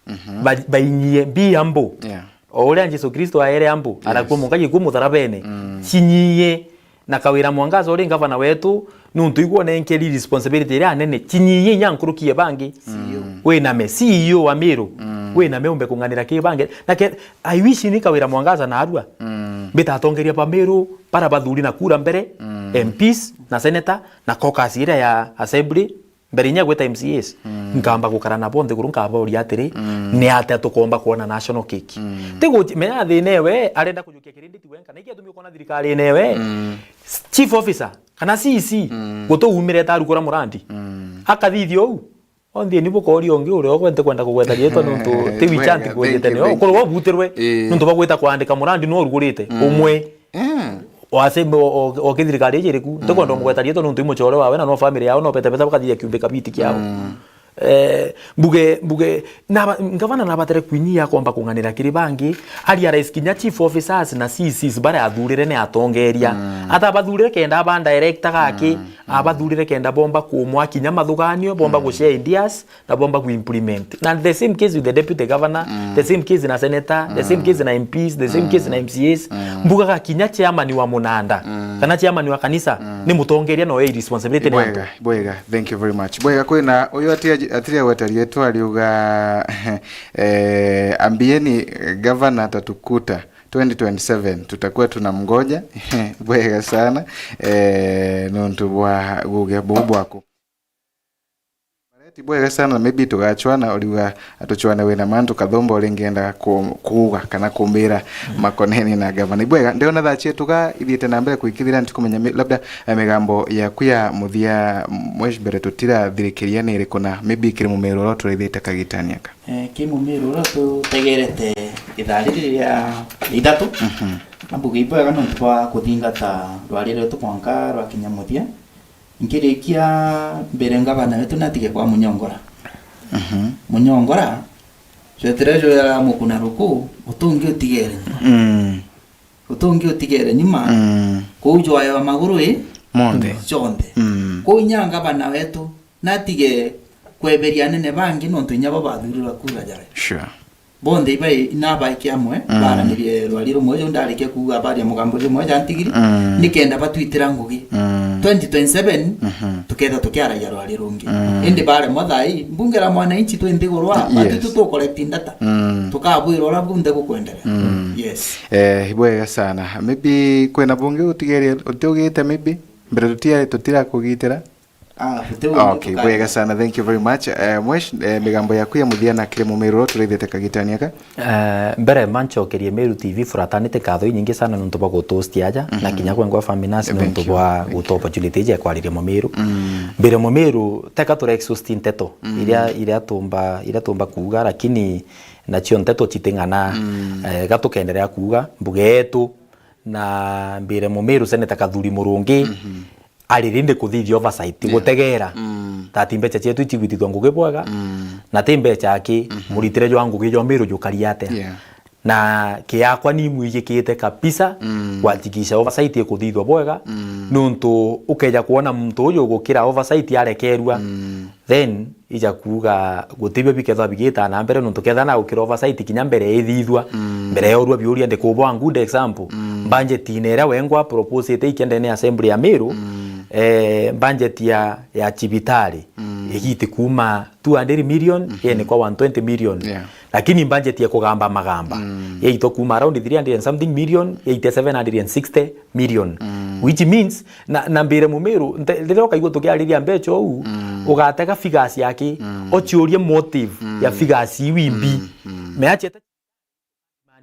Mhm. Ba-, bainyie mbi ambu. Yeah. O uria Jesu Kristo aere ambu, yes, arakua munka gikuu mutharabene. Mm. Chinyie na Kawira Mwangaza uri ngavana wetu, nuntu igwo nenkeri responsibility iria nene. Chinyie inya nkuruki e bangi. Mm. Winame, C E O wa Miru. Mm. Winame umbe kung'anira ki bangi. Na ke, I wish ni Kawira Mwangaza na arua. Mm. Mbitatongeria ba Miru, bara bathuri na kura mbere, mm, M Ps, na senator, na caucus iria ya assembly, mbere inya gwita M C As, mm, nkamba gukara nabo nthiguru, nkaboria atiri, mm, ni atia tukomba kwona national cake? Mm. Ti gu-, menya thina ewe arenda kujukia kirindi ti wenka. Na iki atumi ukona thirikari-ini ewe, mm, chief officer, kana C E C, mm, gutuumire ta arukura murandi. Mm. Akathithia uu, onthieni bukoria ungi uria ugwete kwenda kugweta rietwa nontu ti wichanti ngwejete nio. Ukorwo ubutirwe, eh, nontu bagwita kwandika murandi no urugurite, mm, umwe. Eh. Wase o, o, o kithirikari iji iriku, ntikwenda, mm, umugweta rietwa nontu i muchore wawe na no family yao no bete beta bakathithia kiumbi kabiti kiao. Mm. Eh, mbuge, mbuge, naba-, ngavana nabatere kwinyia akomba kung'anira kiri bangi, a realize kinya chief officers na C Cs baria athurire ni atongeria. Mm. Atabathurire kenda aba director gaki, mm, abathurire kenda bomba kumwa kinya mathuganio, bomba, mm, gushare ideas, na bomba ku implement. Na the same case with the deputy governor, mm, the same case na senator, the same, mm, case na M Ps, the same, mm, case na M C As. Mm. Mbugaga kinya chairman wa munanda, mm, kana chairman wa kanisa, mm, ni mutongeria na oya responsibility ni antu. Bwega, bwega. Thank you very much. Bwega, kwina uyu atiria, atiria gweta rietwa ariuga, eh, ambieni governor atatukuta twenty twenty-seven, tutakuwa tunamngoja. Bwega sana, eh, nontu bwa guge buu bwaku. Bareti, bwega sana, maybe tugachwana, uriuga atuchwane wina mantu kathomba uringienda ku-, kuuga kana kumira, mm, makoneni na gavana. Ibwega, ndiona thaa chietu ga ithiite na mbere kuikithira, ntikumenya mi-, labda, eh, migambo yaku ya muthia, mwesh, mbere tutirathirikiria ni iriku, na maybe kiri mumiru uria uturithite kagitani aka? Eh, ki mumiru uria tutegerete ithaa riri ria ithatu, mhm, na mbuge ibwega nontu bwa kuthingata rwari rwetu mwanka rwakinya muthia. Nkirikia mbere ngavana wetu natige kwa Munyongora. Mhm. Munyongora, cwetire cwera mukuna ruku, utungi utigere nyuma. Mm. Utungi utigere nyuma. Mm. Kuu jwayo maguru i? Monthe. Chonthe. Mm. Kuu inya ngavana wetu, natige kweberia anene bangi nontu inya bo bathurirwa kura jawe. Sure. Bonthe ibai, nabaike amwe, mm, baranirie rwari rumwe, ju ndarikia kuuga habari ya mugambo jumwe ja ntigiri, mm, nikenda batwitira ngugi. Mm. Twenty twenty-seven, mhm, tuketha tukiaragia rwari rungi. Mm. Indi baremwa thaa ii, mbunge la mwananchi twi nthiguru aa, yes, batu tu collect data. Mm. Tukabwira uria bunthe gukwenderea. Mm. Yes. Eh, ibwega sana. Maybe kwina bungi utigerie, utiugite maybe? Mbere tutia-, tutirakugitira? Ah, buti bungi. Okay, bwega sana, thank you very much. Eh, mwesh, eh, migambo yaku ya muthia na kiri mumiru uria turithite kagitani aka? Eh, mbere manchokerie Meru T V furatanite nkatho inyingi sana nontu bwa gutuhostia aja, na, mhm, kinya gwengwa Faminas, thank you, nontu bwa gutu opportunity iji ya kwariria mumiru. Mm. Mbere mumiru, teka tura exhaust nteto, mm, iria, iria tumba, iria tumba kuuga, lakini nacio nteto chiting'ana, mm, eh, ga tukenderea kuuga, mbuge yetu, na mbire Mumiru Senator Kathuri Murungi, mhm, ari rindi kuthithia oversight, yeah, gutegera. Mm. Tati mbeca cietu icigwitithua ngugi bwega, mm, na ti mbeca aki, mhm, muritire jwa ngugi jwa Miru jukari atia. Yeah. Na kiakwa ni mwijikite kabisa, mm, gwatigisha oversight ikuthithua bwega, mm, nuntu ukeja kuona muntu uyu gukira oversight arekerua, mm, then ija kuuga gutibio bikethwa bigita na mbere, nuntu ketha na gukira oversight kinya mbere ithithua, mm, mbere yorua biuria, ndikubwa a good example. Mm. Budget ine iria wengwa proposite ikia ndene ya assembly ya Miru, mm, eh, budget ya, ya cibitari, mm, igiti kuma two hundred million, mhm, yene kwa one twenty million. Yeah. Lakini budget ya kugamba magamba, mm, yaitwa kuma around three hundred and something million, yaite seven hundred and sixty million. Mm. Which means, na, na mbire Mumiru, nte-, riria ukaigua tukiariria mbeca uu, mm, ugatega figures yake, mm, uciurie motive, mm, ya figures iu imbi. Mm. Mm. Meachiete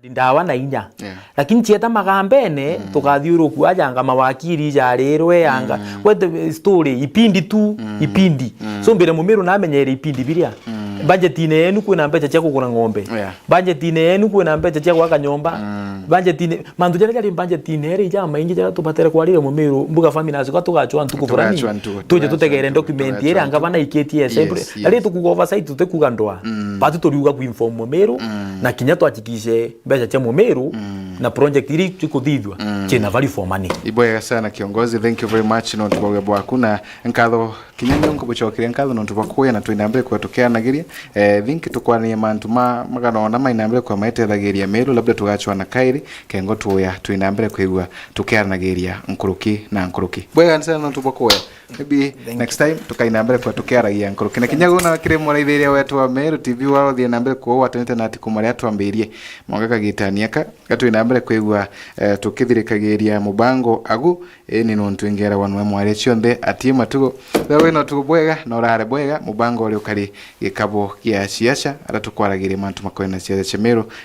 ndawa na inya. Yeah. Lakini chieta magambene, mm, tukathiuruku ajanga mawakiri ijarirwe, anga. Mm. Kwete story, ipindi tu, mm, ipindi. Mm. So mbire Mumiru namenyere ipindi biria. Mm. Budget ine yenu kwina mbeca cia kugura ng'ombe. Yeah. Budget ine yenu kwina mbeca cia gwaka nyomba. Mm. Budget ine, mantu jaria jari budget ine ere ija maingi jaria tubatere kwarire Mumiru, mbuga family na suka tugachwa ntuku fulani. Tugachwa ntuku, tuje tugachwa tutegere ntuku, document tugachwa ere anga ntuku. Bana ikitie assembly. Yes, na ri yes. Tukuga oversight, tutekuga ndwa. Mm. Batu turiuga kuinform Mumiru, mm, na kinya twachikishe mbeca cia Mumiru, mm, na project iri cikuthithua, mm, cina value for money. Ibwega sana kiongozi, thank you very much nontu bwa wia bwaku na nkatho kinya nio nkubucokeria nkatho nontu bwa kuya na twina mbere kwa tukiaranagiria. Eh, think tukwaraniria mantu ma magana ona maina mbere kwa maetethagiria Miru, labda tugachwana kairi, kengo tuya twina mbere kwigua tukiaranagiria nkuruki na nkuruki. Bwega sana nontu bwa kuya. Maybe thank you. Next time tukaina mbere kwa tukiaragia nkuruki. Na kinya guna kiri muraithiria wetu wa Meru T V wa uthie na mbere kwa watunite na atiku maria twambirie. Mwanka kagitania ka, gatwina mbere kwigua, eh, tukithirikagiria mubango agu, eh, ni nontu ingera wanwe mware cionthe atie matugo. Wewe wina utugo bwega, na urare bwega, mubango uri ukari gikabo gia siasa, ara tukwaragiria mantu makwena siasa cia Meru.